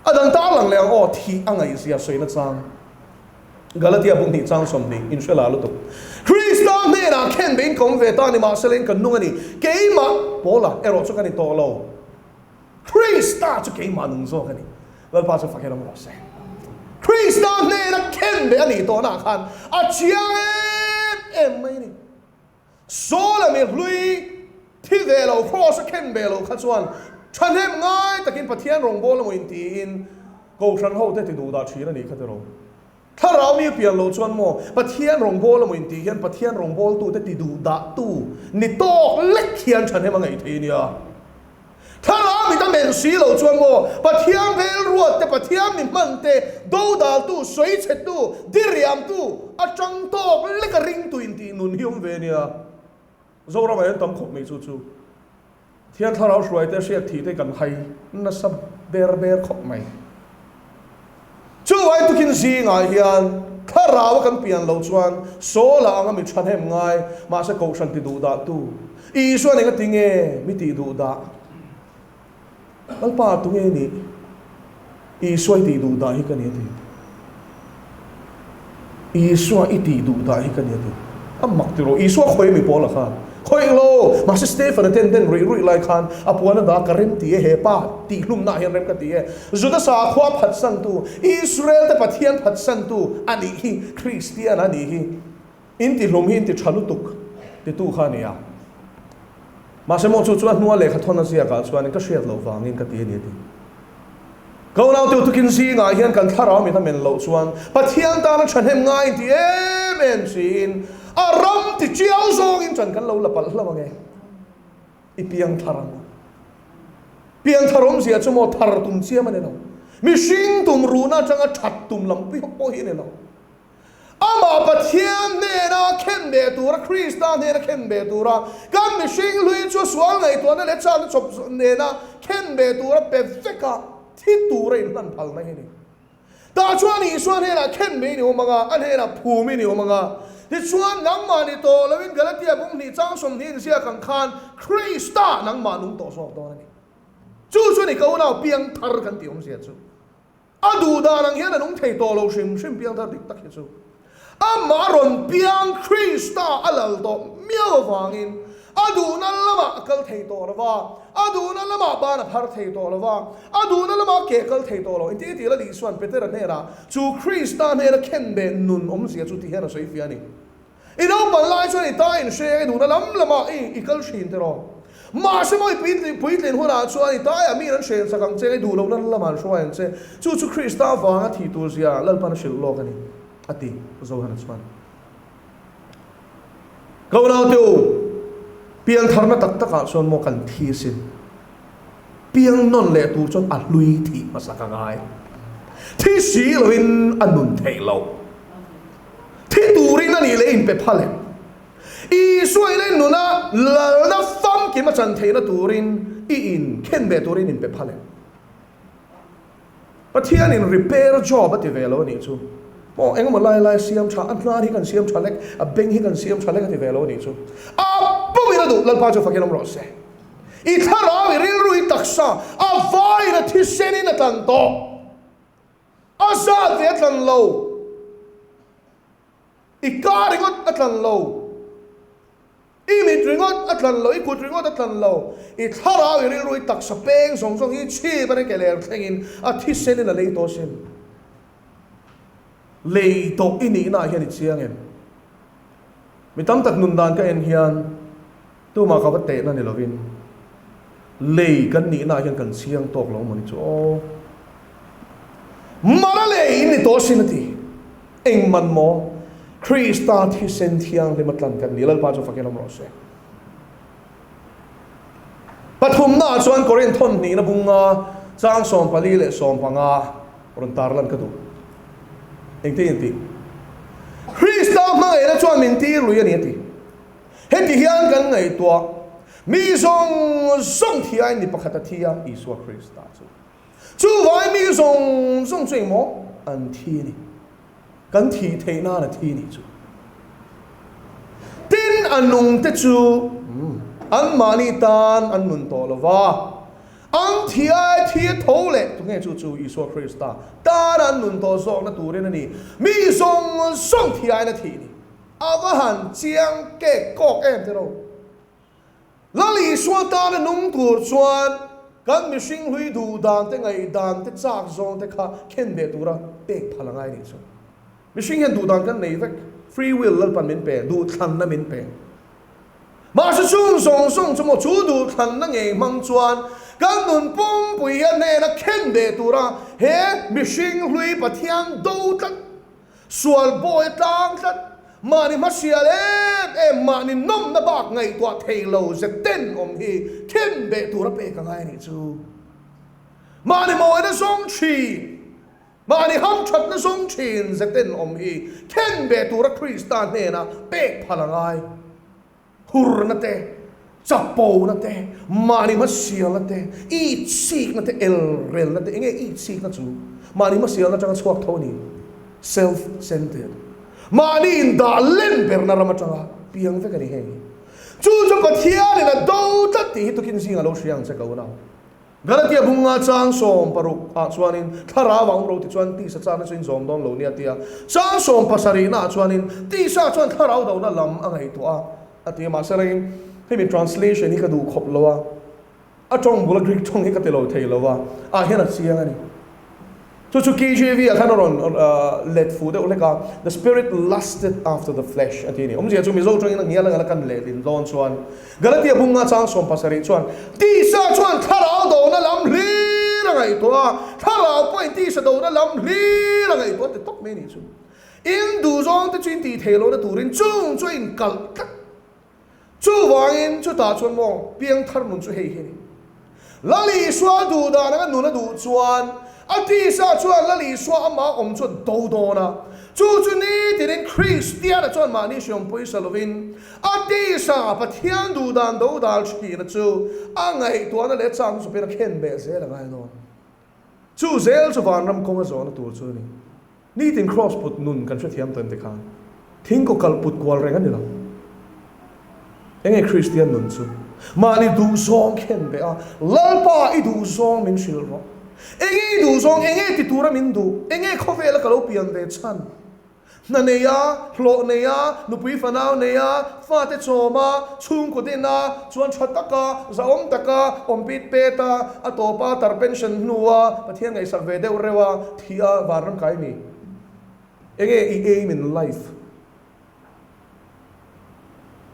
Speaker 2: A dang tar lang leh ang aw, thih a ngaihzia sawina chang. Galatia bung hnih chang 20 in hre la lutuk. Krista hnenah khen beiin ka awm ve ta ni mahsela in kan nung a ni. Keimah, Paula, erawh chu ka ni tawh lo. Krista chu keimah nung zawk a ni. Lalpa chu fakhian awm rawh se. Krista hnena khen beh a nih tawhnaah khan a chiang em em mai a ni. Saula mi hlui thi ve lo, Kraws a khen ve lo kha chuan thahnem ngai takin Pathian rawngbâwl emaw intiin Kohhran hote ti duh dah thin a nih kha tiraw. Thlarau mi pian lo chuan maw Pathian rawngbâwl emaw intih hian Pathian rawngbâwltute ti duh dahtu ni tâwk lek hian thahnem a ngaih thei nia. Thlarau mit a melh si lo chuan maw Pathian velruat te, Pathian mi hman te, dodaltu, sawichhetu, diriamtu atang tâwk lek a ringtu intih nun hi awm ve nia. Zoramah hian tam khawp mai chu chu. Thian thlarau hruaite hriat thih te kan hai nasa ber ber khawp mai. Chuvangin tukin zingah hian thlarau a kan pian loh chuan Saula anga mi thahnem ngai, mahse kohhran ti duh dah tu Isuan enga ti nge mi tih duh dah? Lalpa tunge nih? Isua i tih duh dah hi ka ni a ti. Isua i tih duh dah hi ka ni a ti. A mak ti rawh, Isua khawi mi pawl a khan khawih lo, mahse Stephen a ten den ruih ruih lai khan a puan a dah ka rem ti e, he pa tih hlumna ah hian rem ka ti e. Juda sakhua phatsantu, Israel te Pathian phatsantu a nih hi, Kristian a nih hi. In ti hlum hi in ti tha lutuk titu kha a ni a. Mahse maw chu chu a hnua lehkha thawn a ziakah chuanin ka hriat loh vangin ka ti a ni a ti. Ka unaute utukin zingah hian kan thlarau mit a men loh chuan Pathian tana thahnem ngai in ti em em siin a ram ti chiau zawngin ṭan kan lo la palh hlauh ange. I piang thar ang u. Piang thar awmzia chu maw thar tum chiam a ni lo. Mihring tum ruhna atanga ṭhat tum lam pawh hi a ni lo. Amah Pathian hnena khen beh tura, Krista hnena khen beh tura, kan mihring hlui chu sual ngaihtuahna leh chakna chawp nena khen beh tura pe veka thi tura inhlan phalna hi a ni. Tah chuan Isua hnenah khen beh i ni awm ang a, a hnenah phum i ni awm ang a. Tichuan, nangmah ni tawh loin Galatia bung hnih chang 20 inziak ang khan Krista nangmah nung tawh zawk dawn a ni. Chu chu ni ka unau piang thar kan tih awmzia chu. A duh dan ang hian a nung thei tawh lo hrim hrim piangthar dik tak hi chu. Amah rawn piang Krista a lal tawh miau avangin a duhna lamah a kal thei tawh lo va, a duhna lamah ban a phar thei tawh lo va, a duhna lamah ke a kal thei tawh lo. Engtin nge tih la Isua'n Petera hnenah chu Krista hnena khenbeh nun awmzia chu ti hian a sawi fiah a ni. I naupan lai chuan i ta inhreng i duhna lam lamah i i kal thin tiraw? Mahse maw i puitlin hunah chuan i taiah miin an hren sak ang che, i duh lohna lamah an hruai ang che. Chu chu Krista avanga thih tur zia Lalpan a hrilh lawk a ni, a ti Johana chuan. Ka unaute u, piantharna tak takah chuan maw kan thi asin. Piang nawn leh tur chuan a hlui thih hmasa ka ngai. Thi si loin a nun theih loh. Thi turin a nih leh inpe phal em? Isua i lei nuna lalna famkim a chan theihna turin i in khen ve turin inpe phal em? Pathianin repair job a ti ve lo a nih chu. Maw engemaw lai lai siam tha, a hnar hi kan siam tha lek, a beng hi kan siam tha lek a ti ve lo a nih chu. A pawhin a duh, Lalpa chu fakin awm rawh se. I thlarau, i rilru, i taksa a vaiin a thisenin a tlan tawh. A zat ve a tlan lo. I ka ringawt a tlan lo. I mit ringawt a tlan lo, i kut ringawt a tlan lo. I thlarau, i rilru, i taksa peng zawng zawng hi chhip a rengke ler thlengin a thisenin a lei tawh asin. Lei tawh i nihna ah hian i chiang em? Mi tam tak nun dan ka en hian tumah ka va tehna ni lovin lei kan nihna ah hian kan chiang tawk lo maw ni chu aw. Mana lei in ni tawh asin a ti. Eng man maw? Krista thisen thianghlim a tlan kan ni. Lalpa chu fakin awm rawh se. Pathumna ah chuan Korinth thawn hnihna bunga chang 14 leh 15 rawn tarlan ka duh. Engtin in tih? Krista hmangaihna chuan min tir lui a ni a ti. Heti hian kan ngaihtuah, mi zawng zawng thiain mi pakhat a thi a, Isua Krista chu. Chuvai mi zawng zawng chu engmaw an thi a ni. Kan thih theih nan a thi nih chu. Tin, a nungte chu anmahni tan an nun tawh lo va, an thi ai thi a tho leh tunge chu chu Isua Krista tan an nun tawh zawkna turin a ni. Mi zawng zawng thi aiin a thih ni. A va han chiang kek kawk em te ro. Lal Isua tana nung tur chuan kan mihring hlui duh dan te, ngaih dan te, chak zawng te kha khen beh tura pek phal a ngai nih chu. Mihring hian duh dan kan nei vek, free will Lalpan min pe, duhthlanna min pe. Mahse chung zawng zawng chu maw chu duhthlanna ngei hmang chuan kan nun pumpui hian hnena khen beh tura he mihring hlui Pathian do tlat Sual bawi a tlang tlat, mahni hmasial em em, mahni nawmna bak ngaihtuah thei lo zeten awm hi khen beh tur a pek a ngai a nih chu. Mahni mawina zawng thin, mahni hamthatna zawng thin zeten awm hi khen beh tur a Krista hnena pek phal a ngai. Hurna te. Chapona te, mahni hmasialna te, itsikna te, elrelna te, enge itsikna chu? Mahni hmasialna atanga chhuak tho a ni, self-centered. Mahni indah len berna ram atanga piang vek a ni heng hi. Chu chu Pathianin a do tlat tih hi tukin zingah lo hria ang che ka unau. Galatia bunga chang 60 ah chuanin thlarau a awm lo ti chuan tisa chakna chu in zawm dawn lo nia tia chang 70 naah chuanin tisa chuan thlarau dona lam a ngaihtuah a a ti a mahse rengin hemi translation hi ka duh khawp lo a a tawng bula Greek tawng hi ka ti lo thei lo a ah hian a chiang a ni. Chu chu KJV ah khan a rawn let fuh deuh hlek a, The spirit lusted after the flesh a ti a ni. Awmzia chu Mizo tangin a ngial a ngala kan lehlin dawn chuan Galatia bunga chang 70 chuan tisa chuan thlarau dona lam hlir a ngaihtuah a, thlarau pawhin tisa dona lam hlir a ngaihtuah ti tawp mai a nih chu. In duhzawng te chu in tih theih lohna turin chung chu a inkalh tlat. Chuvangin chutah chuan maw piangthar nun chu hei hi a ni. Lal Isua duh dan anga nun a duh chuan a tisa chuan Lal Isua amah awm chu a do dawn a. Chu chu nitinin Kristiana chuan mahni hriam pawisa lovin a tisa Pathian duh dan do dal thina chu a ngaihtuahna leh chang chawpin a khen beh zel a ngai dawn. Chu zel chu vanram kawng a zawhna tur chu a ni. Nitin Kraws put nun kan hrethiam tawn te khan thingkaw kal put kual reng a ni lo. Enge Kristian nun chu? Mahni duhzawng khen beh a, Lalpa i duhzawng min hrilh rawh. Enge i duhzawng, enge ti tura min duh, enge khawvela ka lo pian ve chhan? Hna nei a, hlawh nei a, nupui fanau nei a, fate chawm a, chhungkaw din a, chuan tha taka, zahawm taka, awm pit pet a, a tawpa tar pension hnua Pathian ngaihsak ve deuh reuh a, Thi a vanram kai mi? Enge i aim in life?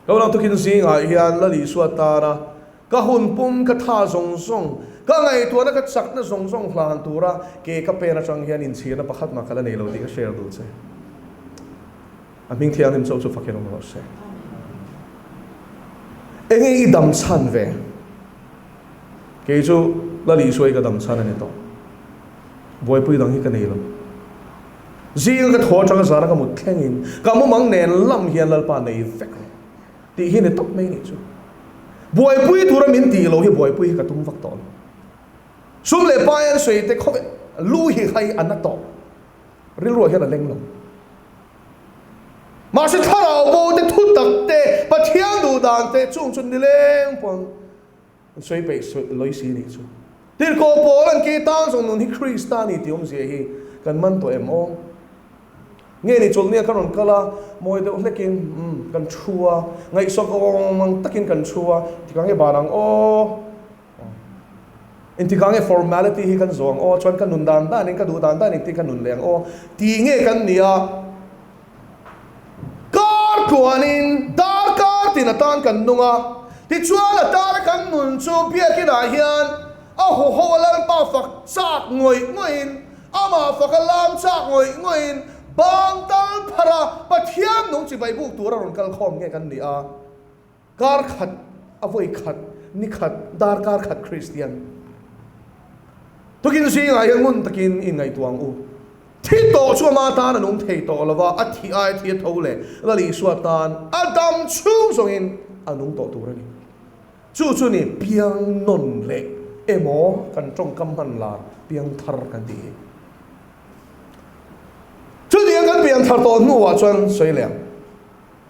Speaker 2: Ka unau tukin zingah hian Lal Isua tana ka hun pum ka tha zawng zawng, ka ngaihtuahna ka chakna zawng zawng hlan tura ke ka pen atang hian inchhirna pakhat mah ka la nei lo tih ka share duh che. A hming thianghlim chauh chu fakin awm rawh se. Enge i dam chhan ve? Kei chu Lal Isua hi ka dam chhan a ni tawh. Buaipui dang hi ka nei lo. Zinga ka thaw atanga zana ka mut thlengin ka mumang nen lam hian Lalpa nei vek rawh tih hi ni tawp mai nih chu. Buaipui tura min tih lo hi buaipui hi ka tum vak tawh lo. Sum leh pai an sawi te khawvel lu hi hai a na tawh. Rilruah hian a leng lo. Mahse thlarau bo te thu tak te Pathian duh dan te chung chu nileng pawn An sawi peih lawih si nih chu. Tirhkoh pawl an ke tan zawng nun hi Krista ni tih awmzia hi kan man tawh em aw? Nge ni chawlhnia kan rawn kal a, mawi deuh hlekin umm kan thu a, ngaihsawk awm ang takin kan thu a, tikah nge ban ang aw? Engtikah nge formality hi kan zawh ang aw? Chuan ka nun dan danin ka duh dan danin ti ka nun leh ang aw? Ti nge kan ni a? Kar tluanin darkar tin atan kan nung a, tichuan a tana kan nun chu biakinah hian a huho a Lalpa fak chak ngawih ngawihin, amah fak a lam chak ngawih ngawihin bang tal phar a Pathian nung chibai buk tura rawn kal khawm nge kan ni a. Kar khat a vawi khat, ni khat, darkar khat Kristian tukin zingah hian ngun takin inngaihtuah ang u. Thi tawh chu ama tan a nung thei tawh lo va, a thi ai thi a tho leh Lal Isua tan a dam chhung zawngin a nung tawh tur a ni. Chu chu ni piang nawn leh emaw kan tawngkam hman lar piang thar kan tih hi. Chutiang kan piang thar tawh hnuah chuan sawi leh ang.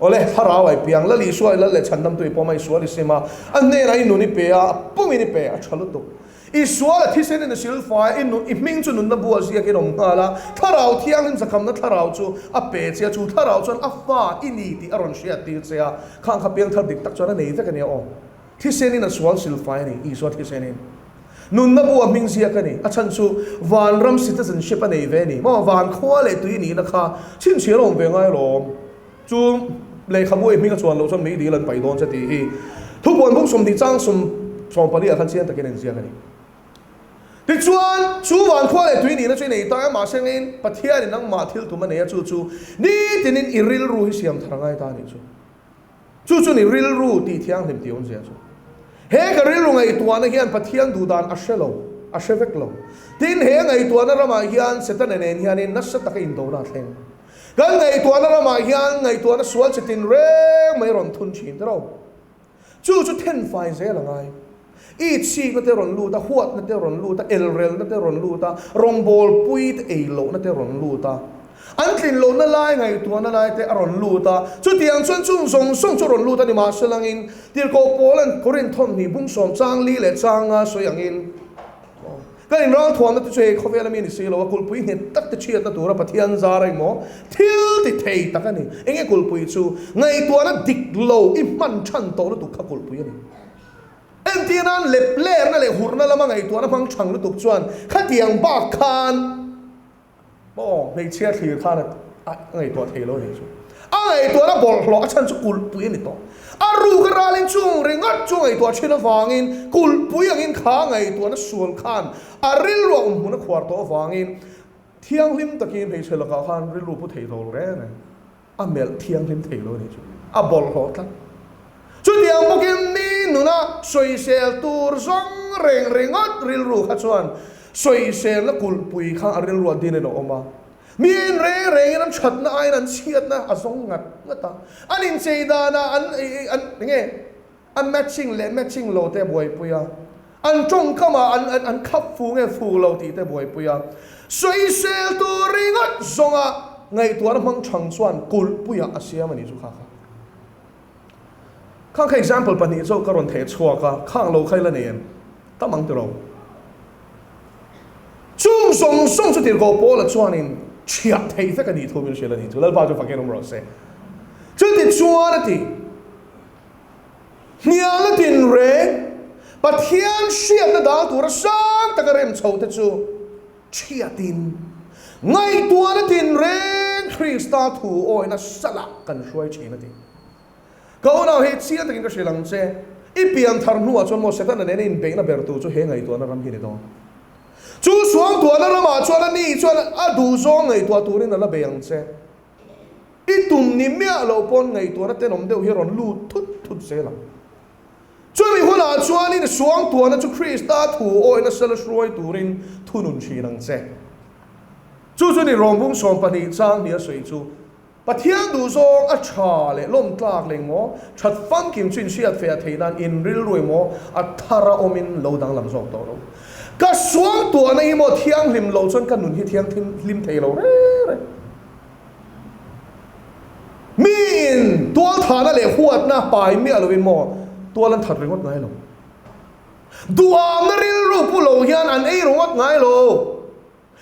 Speaker 2: Awle, thlarau ai piang, Lal Isua i lal leh chhandamtu i pawm a, i sual i sim a, a hnenah i nun i pe a, a pumin i pe, a tha lutuk. I sual a thisen in a silfai a, i nun, i hming chu nunna bu a ziakin awm nghal a, Thlarau Thianghlim zakhamna thlarau chu a pe che a, chu thlarau chuan a fa i ni tih a rawn hriat tir che a, khang kha piangthar dik tak chuan a nei vek a nia aw. Thisen in a sual silfai a ni, Isua thisen in. Nunna bu a hming ziak a ni. A chhan chu vanram citizenship a nei ve a ni maw? Van khua leh tui nihna kha chhinchhiar a awm ve ngai alawm. Chu lehkhabu ei hming a chuan loh chuan meidil an paih dawn che tih hi thupuan buk 20 chang 14 ah khan chiang takin a inziak a ni. Tichuan, chu van khua leh tui nihna chu i nei ta a, mahse ngeiin Pathianin nangmah thil tum a nei a, chu chu nitinin i rilru hi siam thar a ngai ta a nih chu. Chu chu ni rilru tih thianghlim tih awmzia chu. He ka rilru ngaihtuahna hian Pathian duh dan a hre lo, a hre vek lo. Tin, he ngaihtuahna ramah hian Setana nen hianin nasa taka indona a thleng. Kan ngaihtuahna ramah hian ngaihtuahna sual chi tin reng mai rawn thun thin tiraw. Chu chu thenfai zel a ngai. I chhikna te rawn lut a, huatna te rawn lut a, elrelna te rawn lut a, rawngbawlpui te ei lohna te rawn lut a, an tlin lohna lai ngaihtuahna lai te a rawn lut a. Chutiang chuan chung zawng zawng chu rawn lut a ni mahselangin Tirhkoh Paula'n Korinth thawmhnih bung sawm chang li leh changa sawi angin, Kan inralthuamna te chu hei khawvela mi ni si lo a, kulhpui nghet tak te chhiatna tura Pathian zar emaw thil ti thei tak a ni. Enge kulhpui chu? Ngaihtuahna dik lo i hman than tawh lutuk kha kulhpui a ni. Entir nan lep lerna leh hurna lama ngaihtuahna hmang thang lutuk chuan khatiang bak khan maw hmeichhia thlir khan a ngaihtuah thei lo a nih chu. A ngaihtuahna bawlhhlawh a chhan chu kulhpui a ni tawh. A ruk a ralin chung ringawt chu ngaihtuah thin avangin kulhpui angin kha ngaihtuahna sual khan a rilru a awm hmun a khuar tawh avangin thianghlim takin hmeichhe lakah khan rilru pu thei lo reng reng. A melh thianghlim thei lo a nih chu, a bawlhhlawh tlat. Chutiang bawkin mi nuna sawisel tur zawng reng ringawt rilru kha chuan sawiselna kulhpui kha a rilru a din in a awm a. Miin reng rengin an thatna aiin an chhiatna a zawng ngat ngat a. An inchei danah an an enge a matching leh matching lo te buaipui a, an tawngkamah an an an khap fu nge fu lo tih te buaipui a, sawisel tur ringawt zawnga ngaihtuahna hmang chhang chuan kulhpuiah a siam a nih chu kha kha. Khang kha example pahnih zawk ka rawn theh chhuak a, khang lo kha i la nei em? Tam ang tiraw? Chung zawng zawng chu tirhkoh Paula chuanin chhiah theih vek a nih thu min hrilh a nih chu. Lalpa chu fakin awm rawh se. Chuti chuan a ti. Hnialna tinreng, Pathian hriatna dal tura sang taka rem chho te chu chhiatin, ngaihtuahna tinreng Krista thu awina salah kan hruai thin a ti. Ka unau hi chiang takin ka hrilh ang che, i pian thar hnuah chuan maw Setana nena inbeihna ber tur chu he ngaihtuahna ram hi ni dawn. Chu suangtuahna ramah chuan ani chuan a duhzawng ngaihtuah turin a la bei ang che. I tum ni miah loh pawn ngaihtuahna tenawm deuh hi rawn lut thut thut zel ang. Chumi hunah chuanin suangtuahna chu Krista thu awihna sela hruai turin thunun thin ang che. Chu chu ni rawngbung 12 chang hnih a sawi chu, Pathian duhzawng a tha leh lawmtlak leh emaw, that famkim chu inhriat feh a theih nan in rilru emaw a thar a awmin lo danglam zawk tawh lo. Ka suangtuahna hi maw thianghlim lo chuan ka nun hi thianghlim thei lo reng reng. Miin tualthahna leh huatna pai miah lovin maw tual an that ringawt ngai lo. Duhamna rilru pu lo hian an ei ringawt ngai lo.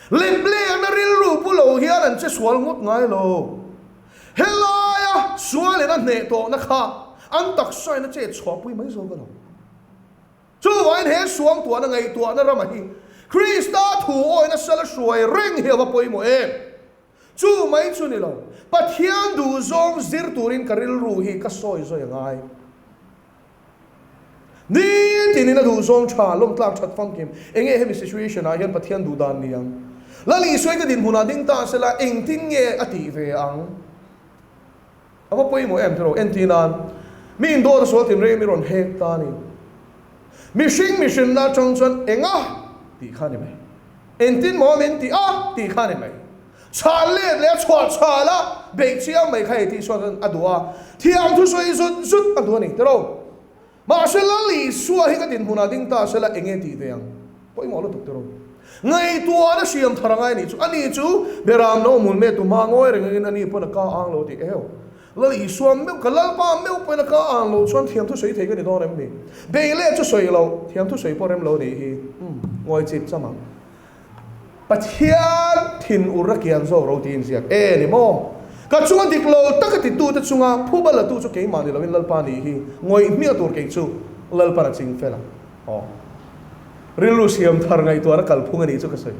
Speaker 2: Lemlehna rilru pu lo hian an che sual ngawt ngai lo. Helaia sualin a hneh tawhna kha an taksain a chet chhuahpui mai zawk a lo. Chuvangin he suangtuahna ngaihtuahna rama hi Krista thu awina sala hruai reng hi a va pawimawh em? Chu mai chu ni lo, Pathian duhzawng zir turin ka rilru hi ka sawi zawi a ngai. Nitinin a duhzawng tha, lawmtlak that famkim, enge hemi situation ah hian Pathian duh dan ni ang? Lal Isua ka dinhmunah ding ta sela engtin nge a tih ve ang? A va pawimawh em tiraw? Entir nan, mi indawt a sual tinreng mi rawn hek ta a ni. Mihring mihrinna atang chuan enga tih kha a ni mai. Engtin maw min ti a tih kha a ni mai. Chhal let leh a chhuah chhal a, beih chiang mai kha hei tih chuan a duh a, thiam thusawi zut zut a duh a ni tiraw? Mahse Lal Isua hi ka dinhmunah ding ta sela enge tih ve ang? Pawimawh lutuk tiraw? Ngaihtuahna hriam thar angai anih chu. Ani chu Beram no mul me tuma ngawi reng angin ani pawn a ka ang lo tih eheu. Lal Isua meuh ka Lalpa meuh pawhin a ka ang lo chuan thiam thusawi thei ka ni dawn em ni? Bei leh chu sawi lo, thiam thusawi pawh rem lo nih hi. Umm, ngawi chip cham ang. Pathian thin ur a kian zawk ro tiin ziak e ni maw? Ka chunga dik lo taka titute chunga phuba latu chu keimah ni loin Lalpa nih hi ngawih hmiah tur kei chu Lalpan a ching fel ang. Aw. Rilru siam thar ngaihtuahna kalphung a nih chu ka sawi.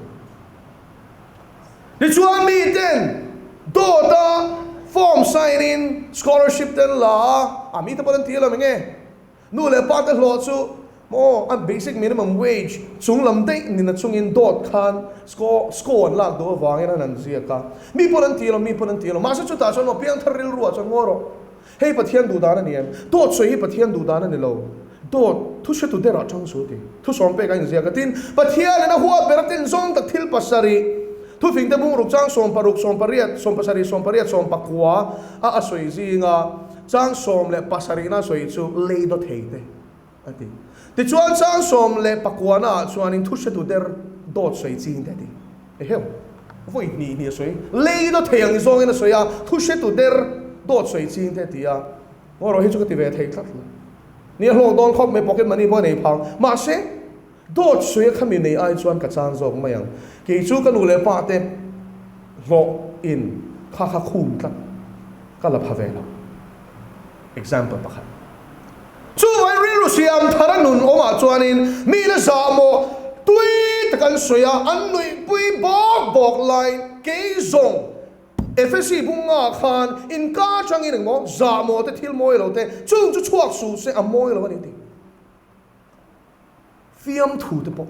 Speaker 2: Tichuan miten dawta form sign in scholarship te an la a, a mite pawh an ti alawm enge? Nu leh pa te hlawh chu maw an basic minimum wage chung lam daih nina chungin dawt khan sco sco an lak duh avangin an han ziak a. Mi pawn an ti lo, mi pawn an ti lo. Mahse chutah chuan maw piangthar rilru ah chuan ngaw rawh. Hei Pathian duh dan a ni em? Dawt sawi hi Pathian duh dan a ni lo. Dawt thu hretu derah chang su ti. Thu sawm pek a inziak a. Tin, Pathianin a huat ber a tin zawng tak thil pasarih, thufingte bungruk chang 16, 18, 17, 18, 19 a a sawi zinga. Chang 17na sawi chu lei daw thei te a ti. Tichuan chang 19 ah chuanin thu hretu der dawt sawi ching te a ti. Eheu, vawi hnih hnih a sawi. Lei daw thei ang zawngin a sawi a, thu hretu der dawt sawi ching te a ti a. Ngaw rawh hi chu ka ti ve thei tlat lo. Ni a hlawk dawn khawp mai, pocket money pawh a nei phang. Mahse, dawt sawi a khami nei ai chuan ka chan zawk mai ang. Kei chu ka nu leh pa te hlawh in kha kha khum tlat ka la pha ve lo. Example pakhat. Chuvai rilru siam thar a nun awmah chuanin mi na zah maw tui tak an sawi a, an nuihpui bawk bawk laiin kei zawng Efesi bunga khan inka atangin engmaw zah maw te thil mawi lo te chung chu chhuak suh se a mawi lo a ni tih fiamthu te pawh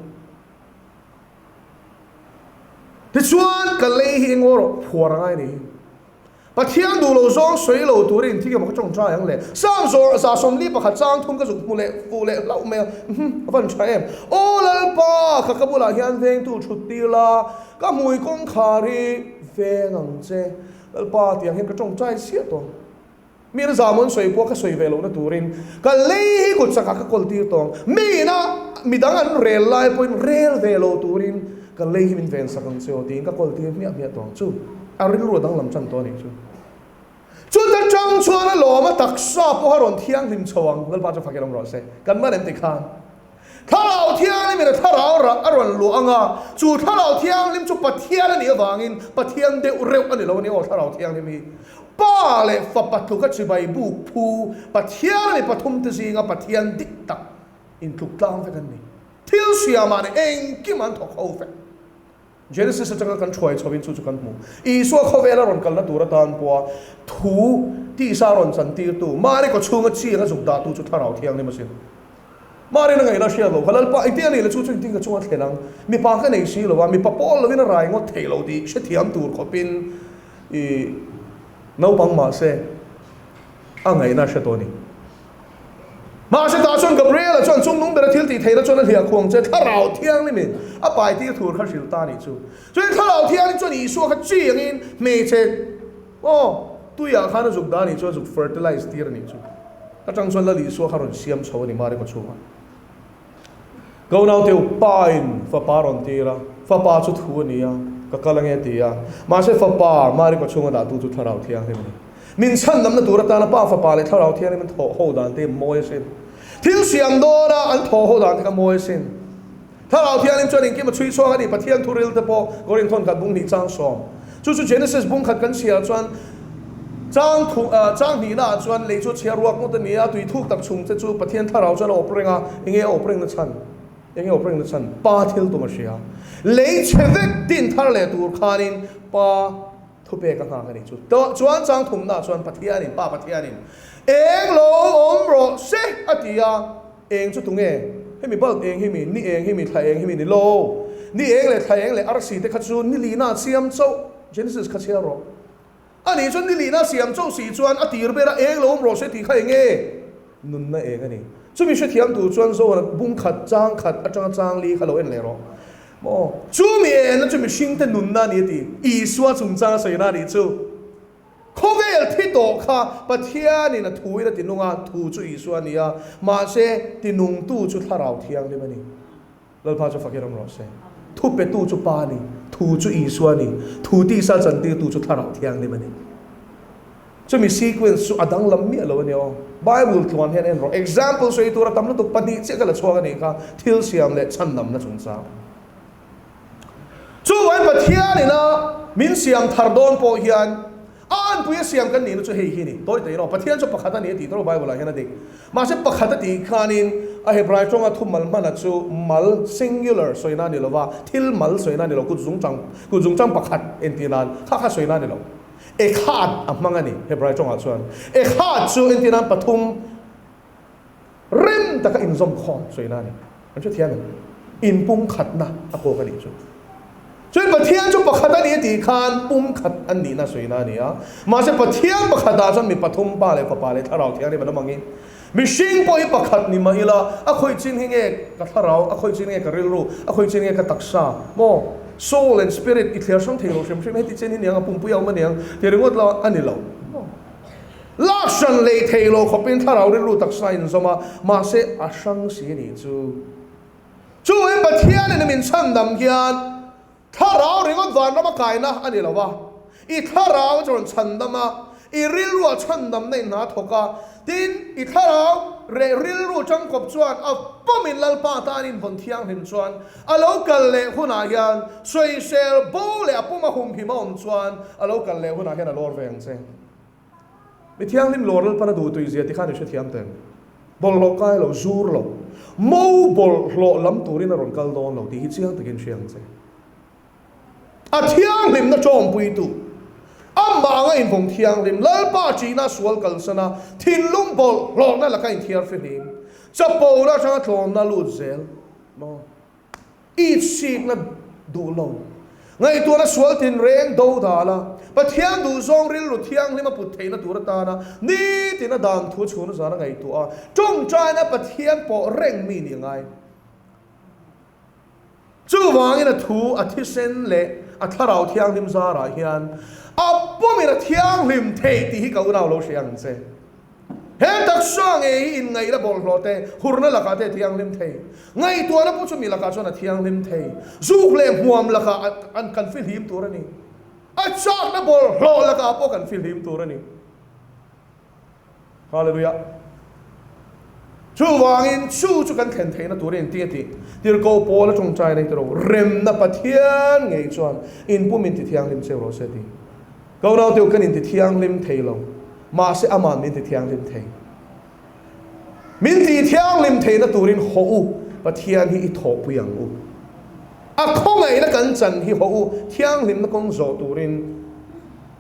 Speaker 2: tichuan ka lei hi engaw rawh phuar a ngai ni hi. Pathian duh lo zawng sawi lo turin thil emaw ka tawngtai ang le. Sam zawr 41 chang thum ka zuk hmu leh fuh leh hlauh mai a, umm a van tha em. Aw Lalpa, ka ka bulah hian vengtu thut tir la, ka hmui kawngkhar hi veng ang che. Lalpa tiang hian ka tawngtai chiah tawh. Mi na zahmawn sawi pawh ka sawi ve lohna turin ka lei hi kut chakah ka kawl tir tawh ang. Mi ina midang an rel lai pawhin rel ve lo turin ka lei hi min ven sak ang che aw tiin ka kawl tir hmiah hmiah tawh ang chu. A rilru a danglam tan tawh a nih chu. Chuta tang chuan a lawm a taksa pawha rawn thianghlim chho ang. Lalpa chu fakin awm rawh se. Kan man em ti khan Thlarau Thianghlim in a thlarau rah a rawn luah ang a, chu Thlarau Thianghlim chu Pathian a nih avangin Pathian deuh reuh a ni lo a ni aw Thlarau Thianghlim hi Pa leh Fapa tluka chibai buk phu Pathian a mi pathum te zinga Pathian dik tak intluk tlang vek an ni. Thil siamah nih engkim an thawk ho vek. Genesis atanga kan thuai chhovin chu chu kan hmu. Isua khawvela rawn kalna tur atan pawha thu tisa rawn chantirtu, Mari kawchhunga chiang a zuk dahtu chu Thlarau Thianghlim a sin. Marin a ngaihna hriat lo kha, Lalpa, engtin a nih le chu chu engtin ka chunga thlen ang? Mipa ka nei si lo a, mipa pawl lovin a rai ngawt thei lo tih hrethiam tur khawpin i naupang mahse a ngaihna hre tawh a ni. Mahse tah chuan Gabriel-a chuan chung nung bera thil tih theihna chuan a hliah khuang che Thlarau Thianghlimin a pai tir thur kha hrilh ta a nih chu. Chuan Thlarau Thianghlim chuan Isua kha chi angin hmeichhe aw tuiah khan a zuk dah a nih chu, a zuk fertilize tir a nih chu. Atang chuan Lal Isua kha rawn siam chho a ni Mari kawchhungah. Ka unaute u, Pa in fapa rawn tir a, fapa chu thu a ni a, ka kal ange a ti a. Mahse fapa Mari kawchhunga dahtu chu Thlarau Thianghlim a ni. Min chhandamna tur atana Pa, Fapa leh Thlarau Thianghlim an thawh ho dan te mawi asin. Thil siam dawna an thawh ho dan te kha mawi asin. Thlarau Thianghlim chuan engkim a chhui chhuak a ni, Pathian thuril te pawh Korin thawn khat bung hnih chang sawm. Chu chu Genesis bung khat kan chhiar chuan chang thu chang hnihna ah chuan lei chu chhiar ruak ngawt a ni a, tui thuk tak chhung te chu Pathian Thlarau chuan a awp reng a, enge a awp reng na chhan? Enge a awp reng na chhan? Pa thil tum a hria. Lei chhe vek din thar leh tur khanin Pa Thupek a nghak a nih chu. Chuan chang thumna chuan Pathianin, Pa Pathianin, Eng lo awm rawh se a ti a. Eng chu tunge? Hemi bulb eng hi mi, ni eng hi mi, thla eng hi mi ni lo. Ni eng leh thla eng leh arsi te kha chu ni lihna siam chauh, Genesis kha chhiar rawh. A nih chuan ni lihna siam chauh si chuan a tir ber a eng lo awm rawh se tih kha eng nge? Nunna eng a ni. Chumi hrethiam tur chuan Zohana bung khat, chang khat atanga chang li kha lo en leh rawh. Maw? Chu mi enna chu mihringte nunna a ni a ti. Isua chungchang a sawina a nih chu. Khawvel thi tawh kha Pathianin a thuin a tinung a, thu chu Isua a ni a, mahse tinungtu chu Thlarau Thianghlim a ni. Lalpa chu fakin awm rawh se. Thu petu chu Pa a ni, thu chu Isua a ni, thu tisa chantirtu chu Thlarau Thianghlim a ni. Chumi sequence chu a danglam miah lo a ni aw. Bible tluan hian en rawh. Example sawi tur a tam lutuk pahnih chiah ka la chhuak a nih kha, thil siam leh chhandamna chungchang. Chuvangin Pathian ina min siam thar dawn pawh hian a anpui a siam kan nihna chu hei hi a ni. Tawi tawi in aw, Pathian chu pakhat a ni a tih tawh Bible ah hian a dik. Mahse pakhat a tih khanin a Hebrai tawnga thu mal hmana chu mal, singular, sawina a ni lo va, thil mal sawina a ni lo, kut zungchang, kut zungchang pakhat entir nan kha kha sawina a ni lo. Ekhad a hmang a ni, Hebrai tawngah chuan. Ekhad chu entir nan pathum rem taka inzawm khawm sawina a ni. An hrethiam em? Inpumkhatna a kawk a nih chu. Chuan Pathian chu pakhat a ni a tih khan pumkhat an nihna sawina a ni a. Mahse Pathian pakhatah chuan mi pathum, Pa leh Fapa leh Thlarau Thianghlim an awm angin mihring pawh hi pakhat ni mah ila a khawih chin hi nge ka thlarau, a khawih chin nge ka rilru, a khawih chin nge ka taksa maw? Soul and spirit i thliar hrang thei lo hrim hrim, heti chin hi niang a pumpui a awm aniang tih ringawt lo a ni lo. Lak hran leh thei lo khawpin thlarau rilru taksa in zawm a, mahse a hrang si nih chu. Chu in Pathianin min chhandam hian thlarau ringawt vanram a kaina a ni lo a, i thlarau chu rawn chhandam a, i rilru a chhandamna in hna thawk a, tin i thlarau reh rilru tangkawp chuan a pawmin Lalpa tan in vawn thianghlim chuan a lo kal leh hunah hian sawisel bo leh a puma humhim a awm chuan a lo kal leh hunah hian a lawr ve ang che. Mi thianghlim lawr Lalpan a duh tui zia ti khan i hrethiam teh. Bawlhhlawh kai lo, zur lo, mo bawlhhlawh lam turin a rawn kal dawn lo tih hi chiang takin hria ang che. A thianghlimna tawngpuitu, amah anga invawng thianghlim, Lalpa ṭihna sual kalsan a, thinlung bawlhhlawhna laka inthiar fihlim, chapona atanga tlawmna lut zel maw? Itsikna duh lo. Ngaihtuahna sual tinreng do dal a, Pathian duhzawng rilru thianghlim a put theihna tur atana nitin a dan thu chhun zan a ngaihtuah a, tawngtaina Pathian pawh reng mi nih a ngai. Chuvangin a thu, a thisen leh a thlarau thianghlim zarah hian a pawmin a thianghlim theih tih hi ka unau lo hria ang che. He taksa ngei hi inngaihna bawlhhlawh te, hurna lakah te a thianghlim thei. Ngaihtuahna pawh chu mi lakah chuan a thianghlim thei. Zuk leh hmuam lakah an kan fihlim tur a ni. A chakna bawlhhlawh lakah pawh kan fihlim tur a ni. Hallelujah. Chuvangin chu chu kan thlen theihna turin engtin a tih? Tirhkoh Paula tawngtai nei tawh lo, Remna Pathian ngei chuan inpum inti thianghlim cheu rawh se a ti. Ka unaute kan inti thianghlim thei lo, mahse aman min ti thianghlim thei. Min ti thianghlim theihna turin haw u, Pathian hi i thawhpui ang u. A khawngaihna kan chan hi haw u, thianghlimna kawng zawh turin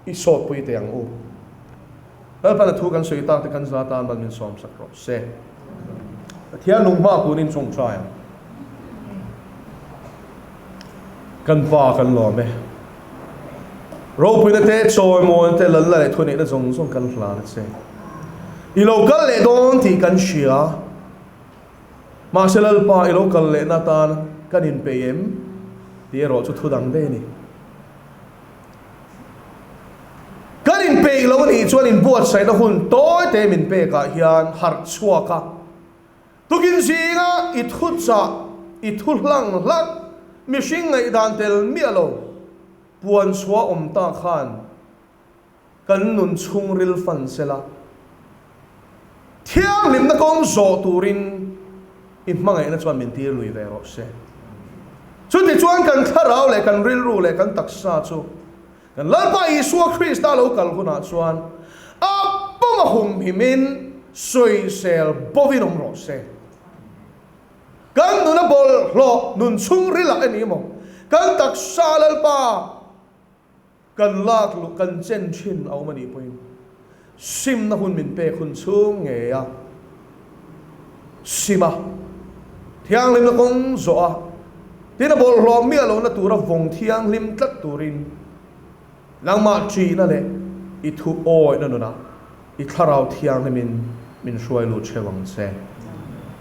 Speaker 2: i sawtpui teh ang u. Lalpan a thu kan sawi tak te kan za tan mal min sawmsak rawh se. Pathian lunghma kunin chawngchai ang. Kan Pa kan lawm e. Ropuina te, chawimawina te, Lalla leh thuneihna zawng zawng kan hlan a che. I lo kal leh dawn tih kan hria. Mahse Lalpa i lo kal lehna atan kan inpeih em? Tih erawh chu thu dang daih a ni. Kan inpeih lo anih chuan inbuatsaihna hun tawi te min pekah hian harh chhuak a. Tukin zinga i thu chah, i thu hlang hlak, mihring ngaihdan tel miah lo, puan chhuah awm ta khan kan nun chhungril fan sela, thianghlimna kawng zawh turin i hmangaihna chuan min tir lui ve rawh se. Chutichuan kan thlarau leh kan rilru leh kan taksa chu Kan Lalpa Isua Krista lo kal hunah chuan a pawm a humhimin sawisel bovin awm rawh se. Kan nuna bawlhhlawh nun chhungrilah a ni maw? Kan taksa Lalpa kan lak luh kan chen thin a awm a nih pawhin simna hun min pek hun chhung ngei a sim a, thianghlimna kawng zawh a, tin a bawlhhlawh miah lohna tura vawng thianghlim tlat turin nangmah ṭihna leh i thu awihna nunah i thlarau thianghlimin min hruai lut hreuh ang che.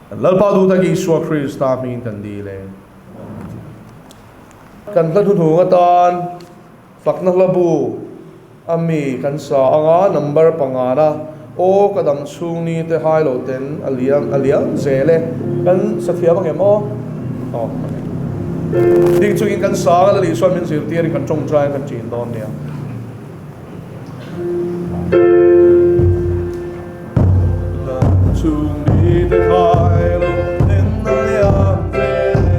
Speaker 2: Kan Lalpa duh tak Isua Krista hmingin kan dil e. Kan hla hnuhnung atan Fakna hla bu a mi kan sa anga number pangana aw ka dam chhung ni te hai lo ten a liam a liam zel e kan sa thiam ang em aw aw ding chungin kan sa anga lali chuan min zirtir in kan tawngtai kan ṭin dawn nia. Dam chhung ni te hai lo ten a liam zel e.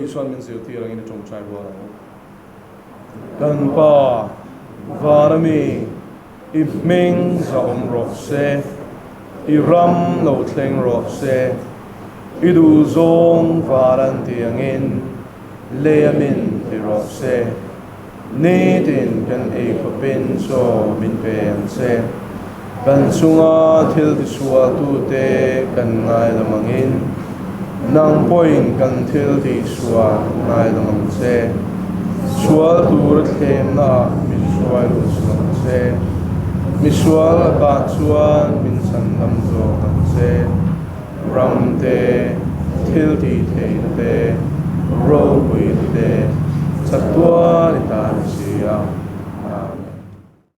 Speaker 2: Isua'n min zirtir angin i tawngtai rual ang u. Kan Pa, vana mi, i hming zahawm rawh se, i ram lo thleng rawh se, i duhzawng var an ti angin lei a min ti rawh se. Nitin kan ei khawpin chaw min pe ang che. Kan chunga thil tisualtute kan ngaidam angin, nang pawhin kan thil tihsual ngaidam ang che. Sual tura thlemnaah min hruai lut suh ang che. Misual lakah chuan min chhandam zawk ang che. Ram te, thil tih theihna te, ropui te, chatuan i ta ni si a.